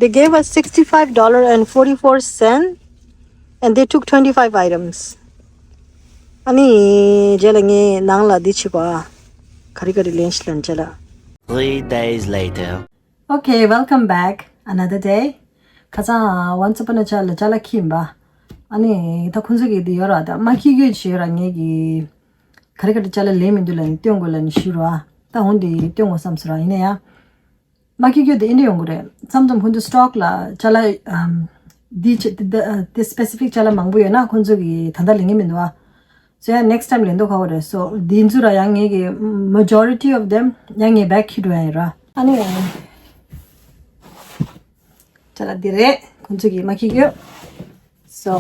They gave us sixty-five dollars and forty-four cents and they took twenty-five items. ཨ་ནི་རྗེས་ལ་ངས་ནང་ལ་འདི་བྱེད་པ། ག་རེ་ག་རེ་ལེན་ཤི་ལན་རྗེས་ལ། Three days later. Okay, welcome back another day. ཁ་སང་Once Upon a Child ལ་ཅ་ལག་འཁྱེར་ཡིན་པ། ཨ་ནི་ད་ཁོང་ཚོ་གི་འདི་ཡོད་ར་ད་མ་འཁྱེར་རྒྱུ་ཞིག་ཡོད་ར་ངས་ཀྱི། ག་རེ་ག་རེ་ཅ་ལག་ལེན་མི་འདུག་ལ་ནི་སྟོན་དགོས་ལ་ནི་ཞུ་ར། ད་འོང་འདི་སྟོན་དགོས་བསམ་སོང་ར་ཡིན་ན་ཡང་། མ་འཁྱེར་རྒྱུ་དེ་ཨིན་འདྲ་ཡོང་གི་རེད། མཚམས་མཚམས་ཁོང་ཚོ་སི་ཊོག་ལ་ཅ་ལག་ཨམ། འདི་ཅི་འདི་འདི་འདི་སི་པེ་སི་ཕིག་ཅ་ལག་མང་པོ་ཡོད་ན་ཁོང་ཚོ་གིས་ད་ལྟ་ལེན་གི་མི་འདུག་ཨ། སོ་ཡང་ནེག་སི་ཊའིམ་ལེན་འདུག་ཁ་བོ་རེད། སོ་འདི་ཚོ་ར་ཡང་ངེད་ཀྱི་མེ་ཇོ་རི་ཊི་ཨོཕ་དེམ་ཡང་ངེད་བེག་འཁྱེར་འགྲོ་ཡ་ཡིན་ར། ཨ་ནི་ཅ་ལག་འདི་རེད། ཁོང་ཚོ་གིས་མ་འཁྱེར་རྒྱུ། སོ་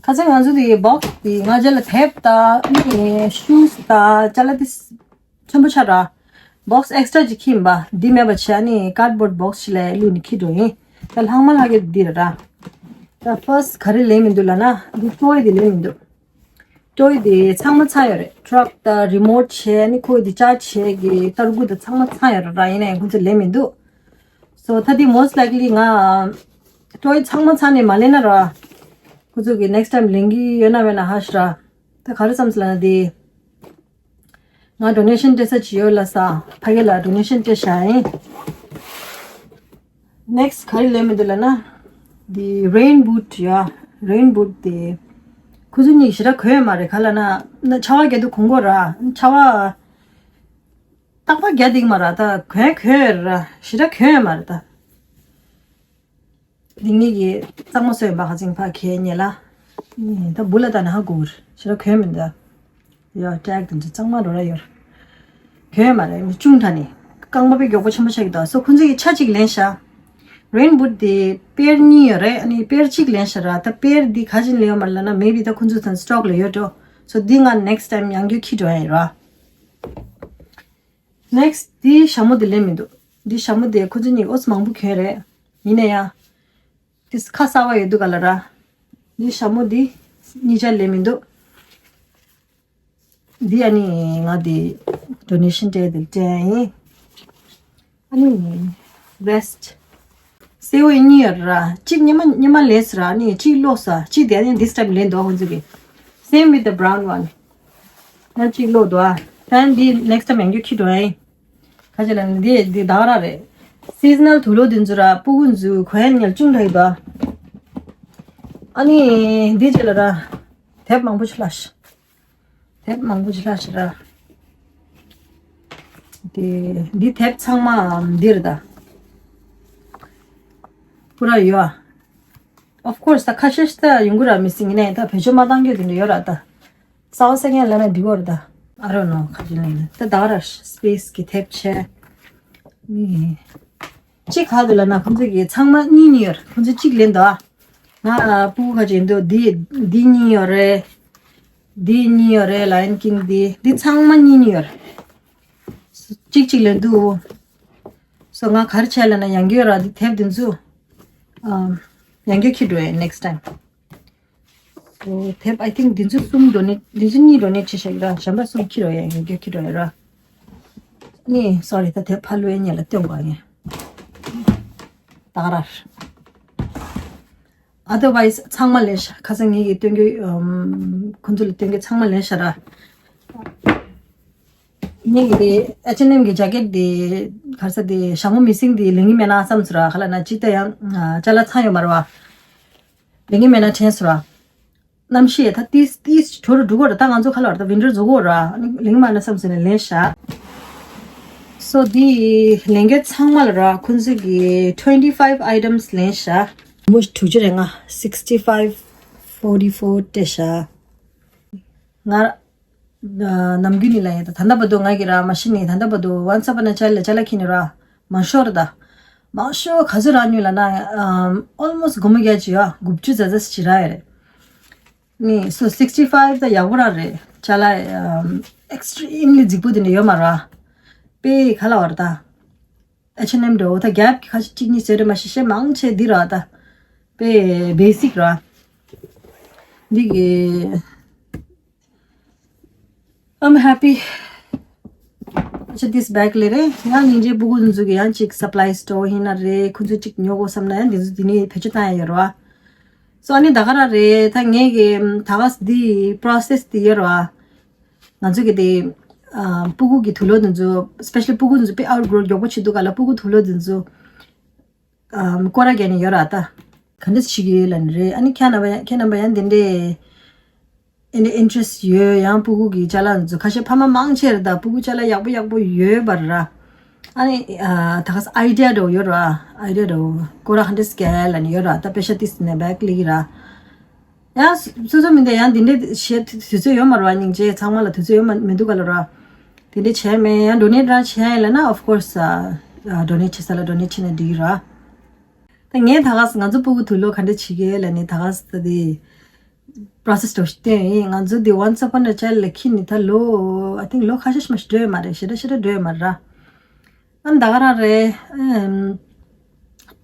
ཁ་སང་ང་ཚོ་དེ་བོག་སི་དེ་ང་རྗེས་ལ་དེབ་དང་ཨ་ནི་ཤུ་སི་དང་ཅ་ལག་དེ། ཆེན་པོ་ཆགས་ར། བོག་སི་ཨེག་སི་ཊ་ཅིག་ཁྱེར་ཡིན་པ། འདི་མེད་པ་བྱས་ནས་ཀར་ཌི་བྷོར་ཌི་བོག་སི་ཞིག་ལ་བླུགས་ནས་ཁྱེར་འགྲོ་ཡིན། ད་ལྷག་མ་ལྷག་གི་འདི་རེད་ར། ད་ཕར་སི་ག་རེ་ལེན་མི་འདུག་ལབ་ན། འདི་ཊོའི་འདི་ལེན་མི་འདུག་ཊོའི་འདི་ཚང་མ་ཚང་ཡོད་རེད། ཊ་རག་དང་རི་མོཊ་བྱས་ནས་ཁོ་འདི་ཅར་ཇི་བྱེད་ཀྱི་ཏར་གུ་དང་ཚང་མ་ཚང་ཡོད་རེད་ར། ཡིན་ནའི་ཁོ་ཚོ་ལེན་མི་འདུག་སོ་ད་འདི་མོ་སི་ཊི་ལའིག་ལི་ང་ཊོའི་ཚང་མ་ཚང་ནས་མ་ལེན་ན་ར། ཁོ་ཚོ་གི་ནེག་སི་ཊའིམ་ལེན་གི་ཡོད་ན་མེད་ན་ཧ་ཤི་ར། ད་ག་རེ་བསམ་སོང་ལབ་ན་འདི། ང་ཌོ་ནེ་ཤན་སྤྲད་ས་ཅིག་ཡོད་ལབ་ས། ཕ་གི་ལ་ཌོ་ནེ་ཤན་སྤྲད་བཞག་ཡིན། ནེག་སི་ག་རེ་ལེན་མི་འདུག་ལབ་ན། འདི་རེན་བུཊ་ཡ། རེན་བུཊ་དེ། ཁོ་ཚོ་གཉིས་ཞེ་དྲག་གོན་ཡོད་མ་རེད། ག་ལབ་ན། ན་ཆར་པ་རྒྱག་དུས་གོན་དགོས་ར། ཆར་པ། རྟག་པར་རྒྱག་བསྡད་ཀྱི་མ་རེད། ད་གོན་གོན་ཡོད་ར། ཞེ་དྲག་གོན་ཡོད་མ་རེད་ད། འདི་ངེད་ཀྱིས་གཙང་མ་བཟོས་ཡིན་པ། ཁ་སང་ཕ་གིར་ཉལ་ལ། ད་འབུ་ལ་ད་ནི་ཧ་གོ་རེད། ཞེ་དྲག་གོན་མི་འདུག་ཡ་ཊེག་དེ་ཚོ་གཙང་མ་འགྲོ་ར་ཡོད། གོན་མ་རེད། མི་ཅུང་དྲག་ནི། རྐང་པ་དཔེ་མགྱོགས་པོ་ཆེན་པོ་ཆགས་ཀྱི་འདུག་སོ་ཁོང་ཚོ་གིས་ཆ་གཅིག་ལེན་ཤག་རེན་བུཊ་དེ་པེར་གཉིས་ཡོད་རེད། ཨ་ནི་པེར་གཅིག་ལེན་ཤག་ར། ད་པེར་འདི་ག་ཅིག་ལེན་ཡོད་མ་རེད་ལབ་ན། མེ་བི་ད་ཁོང་ཚོ་ཚང་སི་ཊོག་ལ་ཡོད་འགྲོ། སོ་འདི་ང་ནེག་སི་ཊའིམ་ཡང་བསྐྱར་འཁྱེར་འགྲོ་ཡ་ཡིན་ར། ནེག་སི་འདི་ཞྭ་མོ་དེ་ལེན་མི་འདུག་འདི་ཞྭ་མོ་དེ་ཁོ་ཚོ་གཉིས་ཨོ་ཙི་མང་པོ་གྱོན་རེད། ཡིན་ན་ཡང་། དེ་ཁ་གསར་པ་ཡོད་འདུག་ག་ལ་ར། འདི་ཞྭ་མོ་འདི་གཉིས་ཆ་ལེན་མི་འདུག་འདི་ཨ་ནི་ང་འདི་ཌོ་ནེ་ཤན་སྤྲད་དེ་སྤྲད་ཡིན། ཨ་ནི་བེ་སི་ཊི། སེར་པོ་གཉིས་ཡོད་ར། གཅིག་སྔོན་མ་སྔོན་མ་ལེན་སོང་ར། ཨ་ནི་གཅིག་སློག་སོང་། གཅིག་དེ་ཨ་ནི་འདི་སི་ཊའིམ་ལེན་འདུག་ཁོང་ཚོ་གིས། Same with the brown one. ད་གཅིག་སློག་འདུག་ཨ་ད་འདི་ནེག་སི་ཊའིམ་ཡང་བསྐྱར་འཁྱེར་འགྲོ་ཡ་ཡིན། ག་ཅི་ལབ་ན་འདི་འདི་ད་ག་རང་རེད། སི་ཛི་ནལ་དུག་ལོག་འདི་ཚོ་ར། ཕྲུ་གུ་ཚོ་གོན་ཡ་ཉལ་ཅུང་ལྷག་ཡོད་པ། ཨ་ནི་འདི་ཅི་ལ་ར། དེབ་མང་པོ་ཞིག་ལྷག་ཤག་དེབ་མང་པོ་ཞིག་ལྷག་ཤག་ར། དེ་འདི་དེབ་ཚང་མ་འདི་རེད་ད། པུ་ར་ཡོད་ཨ། Of course ད་ཁ་ཤས་ཤིག་ད་ཡོང་གི་ར། མི་སྲིད་ངེས་ནས་ད་བེད་སྤྱོད་མ་བཏང་རྒྱུ་དེ་འདྲ་ཡོད་ར་ད། གསར་པ་གསར་རྐྱང་ལབ་ན་འགྲིག་གི་རེད་ད། I don't know ག་ཅི་ལབ་ན། ད་ད་ག་ར་སི་པེ་སི་གི་དེབ་བྱས། ནི། གཅིག་ག་དུ་ལབ་ན་ཁོང་ཚོ་གི་ཚང་མ་གཉིས་གཉིས་ཡོད་རེད། ཁོང་ཚོ་གཅིག་ལེན་འདུག་ཨ། ང་ཕྲུ་གུ་ཁ་ཅིག་འདུག་འདི་འདི་གཉིས་ཡོད་རེད། འདི་གཉིས་ཡོད་རེད། ལ་ཡོན་ཀིང་འདི། འདི་ཚང་མ་གཉིས་གཉིས་ཡོད་རེད། གཅིག་གཅིག་ལེན་འདུག་སོ་ང་ག་རེ་བྱས་ལབ་ན་ཡང་བསྐྱར་ར་འདི་དེབ་འདི་ཚོ། ཨམ། ཡང་བསྐྱར་འཁྱེར་འགྲོ་ཡ་next time། སོ་དེབ་I think འདི་ཚོ་གསུམ་ཌོ་ནེཊ། འདི་ཚོ་གཉིས་ཌོ་ནེཊ་བྱས་བཞག་གི་ར། གཞན་པ་གསུམ་འཁྱེར་རོགས་ཡ། ཡང་བསྐྱར་འཁྱེར་རོགས་ཡ་ར། ནི་སོ་རི་ད་དེབ་ཕར་བླུགས་ཡ་ཉེ་ལ་སྟོན་དགོས་ངས། ད་ག་ར། Otherwise ཚང་མ་ལེན་ཤག་ཁ་སང་ངེད་ཀྱིས་སྟོན་གྱི། ཨམ། ཁོང་ཚོ་ལ་སྟོན་གྱི་ཚང་མ་ལེན་ཤག་ར། ངེད་ཀྱི་དེ་ཨེཆ་ཨེན་ཨེམ་གྱི་ཇེ་ཀེཊ་དེ་ག་རེ་ཟེར་དེ་ཞྭ་མོ་མི་སིང་དེ་ལེན་གྱི་མེད་ན་བསམ་སོང་ར། ག་ལབ་ན་ཅིག་ད་ཡང་ཅ་ལག་ཚང་ཡོད་མ་རེད་པ། ལེན་གྱི་མེད་ན་དྲན་སོང་ར། གནམ་གཤིས་ད་ཏིས་ཏིས་དྲོ་རུ་འགྲོ་གི་རེད། ད་ང་ཚོ་ཁ་ལ་རེད། ད་ཝིན་ཊར་བཟོ་གི་རེད། ཨ་ནི་ལེན་གྱི་མེད་ན་བསམ་སོང་ནས་ལེན་ཤག་སོ་དེ་ལེན་མཁན་ཚང་མ་ལ་ར་ཁོང་ཚོ་གིས་twenty five items ལེན་ཤག་མོ་དྲུག་ཅུ་རེ་ལྔ། sixty five forty four སྤྲད་ཤག་ང་ནམ་རྒྱུན་ནས་ལབ་ཡ། ད་ད་ལྟ་བར་དུ་ང་གིས་ར་མ་ཤི་ནས་ད་ལྟ་བར་དུ་Once Upon a Child ལ་ཅ་ལག་ཁྱེར་ནས་ར་མང་ཤོས་རེད་ད། མང་ཤོས་ག་ཚོད་རག་མྱོང་ལབ་ན། ཨམ། almost སྒོར་མོ་བརྒྱ་ཅིག་ཡོད། དགུ་བཅུ་ཙམ་ཙམ་ཞིག་རག་ཡོད་རེད། ནི་སོ་sixty five ད་ཡག་པོ་རང་རེད། ཅ་ལག་ཨམ། extremely རྫིག་པོ་དེ་འདྲ་ཡོད་མ་རེད། དཔེ་ག་ལབ་དགོས་རེད་ད། ཨེཆ་ཨེན་ཨེམ་འདྲ་བོ་ད་གེབ་ཀྱི་ཁ་ཤས་གཅིག་གཉིས་ཟེར་རེད། མ་གཞི་གཞན་མང་ཆེ་འདི་རེད་ད། དཔེ་བེ་སིག་རེད། འདི་གི I'm happy. ཨ་ཅེ་this bag ལེན་རེད། ཡང་སྙིང་རྗེ་སྤུ་གུ་འདི་ཚོ་གི་ཡང་ཅིག་supply store ཡིན་ན་རེད། ཁོ་ཚོ་ཅིག་ཉོ་དགོས་བསམ་ན་ཡང་འདི་ཚོ་འདི་ནས་བེད་སྤྱོད་བཏང་ཡ་ཡོད་རེད་པ། སོ་ཨ་ནི་ད་ག་རང་རེད། ད་ངས་གི་ད་ག་འདི་process འདི་ཡོད་རེད་པ། ང་ཚོ་གི་དེ་ཨ་སྤུ་གུ་གི་དུག་ལོག་འདི་ཚོ། especially སྤུ་གུ་འདི་ཚོ་དཔེ་outgrow མགྱོགས་པོ་བྱེད་འདུག་ག་ལ། སྤུ་གུ་དུག་ལོག་འདི་ཚོ་ཨམ། སྐོར་ར་རྒྱག་ནས་ཡོད་ར་ད། ག་འདྲས་བྱེད་ཀྱི་ཡོད་ལབ་ནི་རེད། ཨ་ནི་ཁྱེད་རྣམ་པ་ཡང་ཁྱེད་རྣམ་པ་ཡང་འདི་འདྲས་ཨ་ནི་interest ཡོད། ཡང་སྤུ་གུ་གི་ཅ་ལག་འདི་ཚོ། ཁ་ཤས་ཕ་མ་མང་ཆེ་རེད་ད། སྤུ་གུ་ཅ་ལག་ཡག་པོ་ཡག་པོ་ཡོད་པ་ར། ཨ་ནི་ཨ་ད་ག་ས་idea འདྲ་བོ་ཡོད་ར། idea འདྲ་བོ་སྐོར་ར་ག་འདྲས་རྒྱག་ལབ་ནས་ཡོད་ར། ད་པེ་ཤ་ཏིས་ནས་བེག་ལི་གི་ར། ཡང་སོ་སོ་མི་འདི་ཡང་འདི་འདྲས་བྱེད་དུས་ཚོད་ཡོད་མ་རེད་པ། སྙིང་རྗེ། ཚང་མ་ལ་དུས་ཚོད་ཡོད་མ་མི་འདུག་ག་ལ་ར། དེ་འདྲས་བྱས་མེད། ཡང་donate རང་བྱས་ཡིན་ལབ་ན་of course ཨ་ཨ་donate བྱེད་ས་ལ་donate བྱས་ན་འགྲིག་གི་ར། ད་ངས་ད་ག་ས་ང་ཚོ་སྤུ་གུ་དུག་ལོག་ག་འདྲས་བྱེད་ཀྱི་ལབ་ནས་ད་ག་ས་ད་དེ་process འདྲ་བོ་ཞིག་བསྟན་ཡིན། ང་ཚོ་འདི་Once Upon a Child ལ་ཁྱེར་ནས་ད་ལོ་I think ལོ་ཁ་ཤས་ཤིག་མ་ཞིག་འགྲོ་ཡོད་མ་རེད། ཞེ་དྲག་ཞེ་དྲག་འགྲོ་ཡོད་མ་རེད་ར། ཨ་ད་ག་རང་རེད། ཨམ།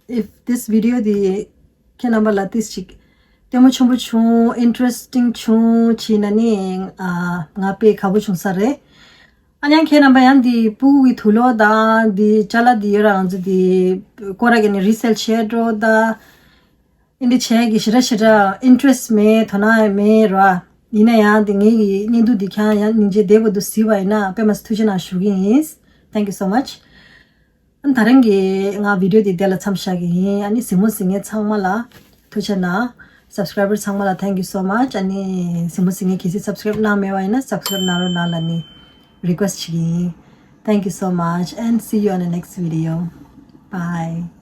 If this video འདི་ཁྱེད་རྣམ་པ་ལ་ཏིས་ཅིག་ལྟད་མོ་ཆེན་པོ་བྱུང་། Interesting བྱུང་བྱས་ན་ནི་ཨ་ང་དཔེ་དགའ་པོ་བྱུང་ས་རེད། ཨ་ནི་ཡང་ཁྱེད་རྣམ་པ་ཡང་འདི་ཕྲུ་གུ་གི་དུག་ལོག་དང་འདི་ཅ་ལག་འདི་ཡོད་ར་ང་ཚོ་འདི་སྐོར་ར་གི་ནི་རི་སེལ་བྱས་འགྲོ་དང་། ཨིན་དི་བྱས་གི་ཞེ་དྲག་ཞེ་དྲག་ཨིན་ཊི་རེ་སི་མེད། དོ་སྣང་མེད་ར། ཡིན་ན་ཡང་དེ་ངེད་ཀྱི་བརྙན་ཐུང་འདི་ཁྱེད་རང་ཡང་སྙིང་རྗེ་བདེ་པོ་འདུག་གཟིགས་པ་ཡིན་ན་དཔེ་མ་སྲིད་ཐུགས་རྗེ་གནང་ཞུ་གི་ཡིན། Thank you so much. ཨ་ད་རིང་གི་ང་བི་ཌི་ཡོ་འདི་དེ་ལ་མཚམས་བཞག་གི་ཡིན། ཨ་ནི་གཟིགས་མོ་གཟིགས་མཁན་ཚང་མ་ལ་ཐུགས་རྗེ་གནང་། སབ་སི་ཀ་རའི་བར་ཚང་མ་ལ་thank you so much. ཨ་ནི་གཟིགས་མོ་གཟིགས་མཁན་གལ་སྲིད་སབ་སི་ཀ་རའི་བར་གནང་མེད་པ་ཡིན་ན་སབ་སི་ཀ་རའི་བར་གནང་རོགས་གནང་ལབ་ནི་རི་ཀུ་ཨེ་སི་ཊི་བྱེད་ཀྱི་ཡིན། Thank you so much and see you on the next video. Bye.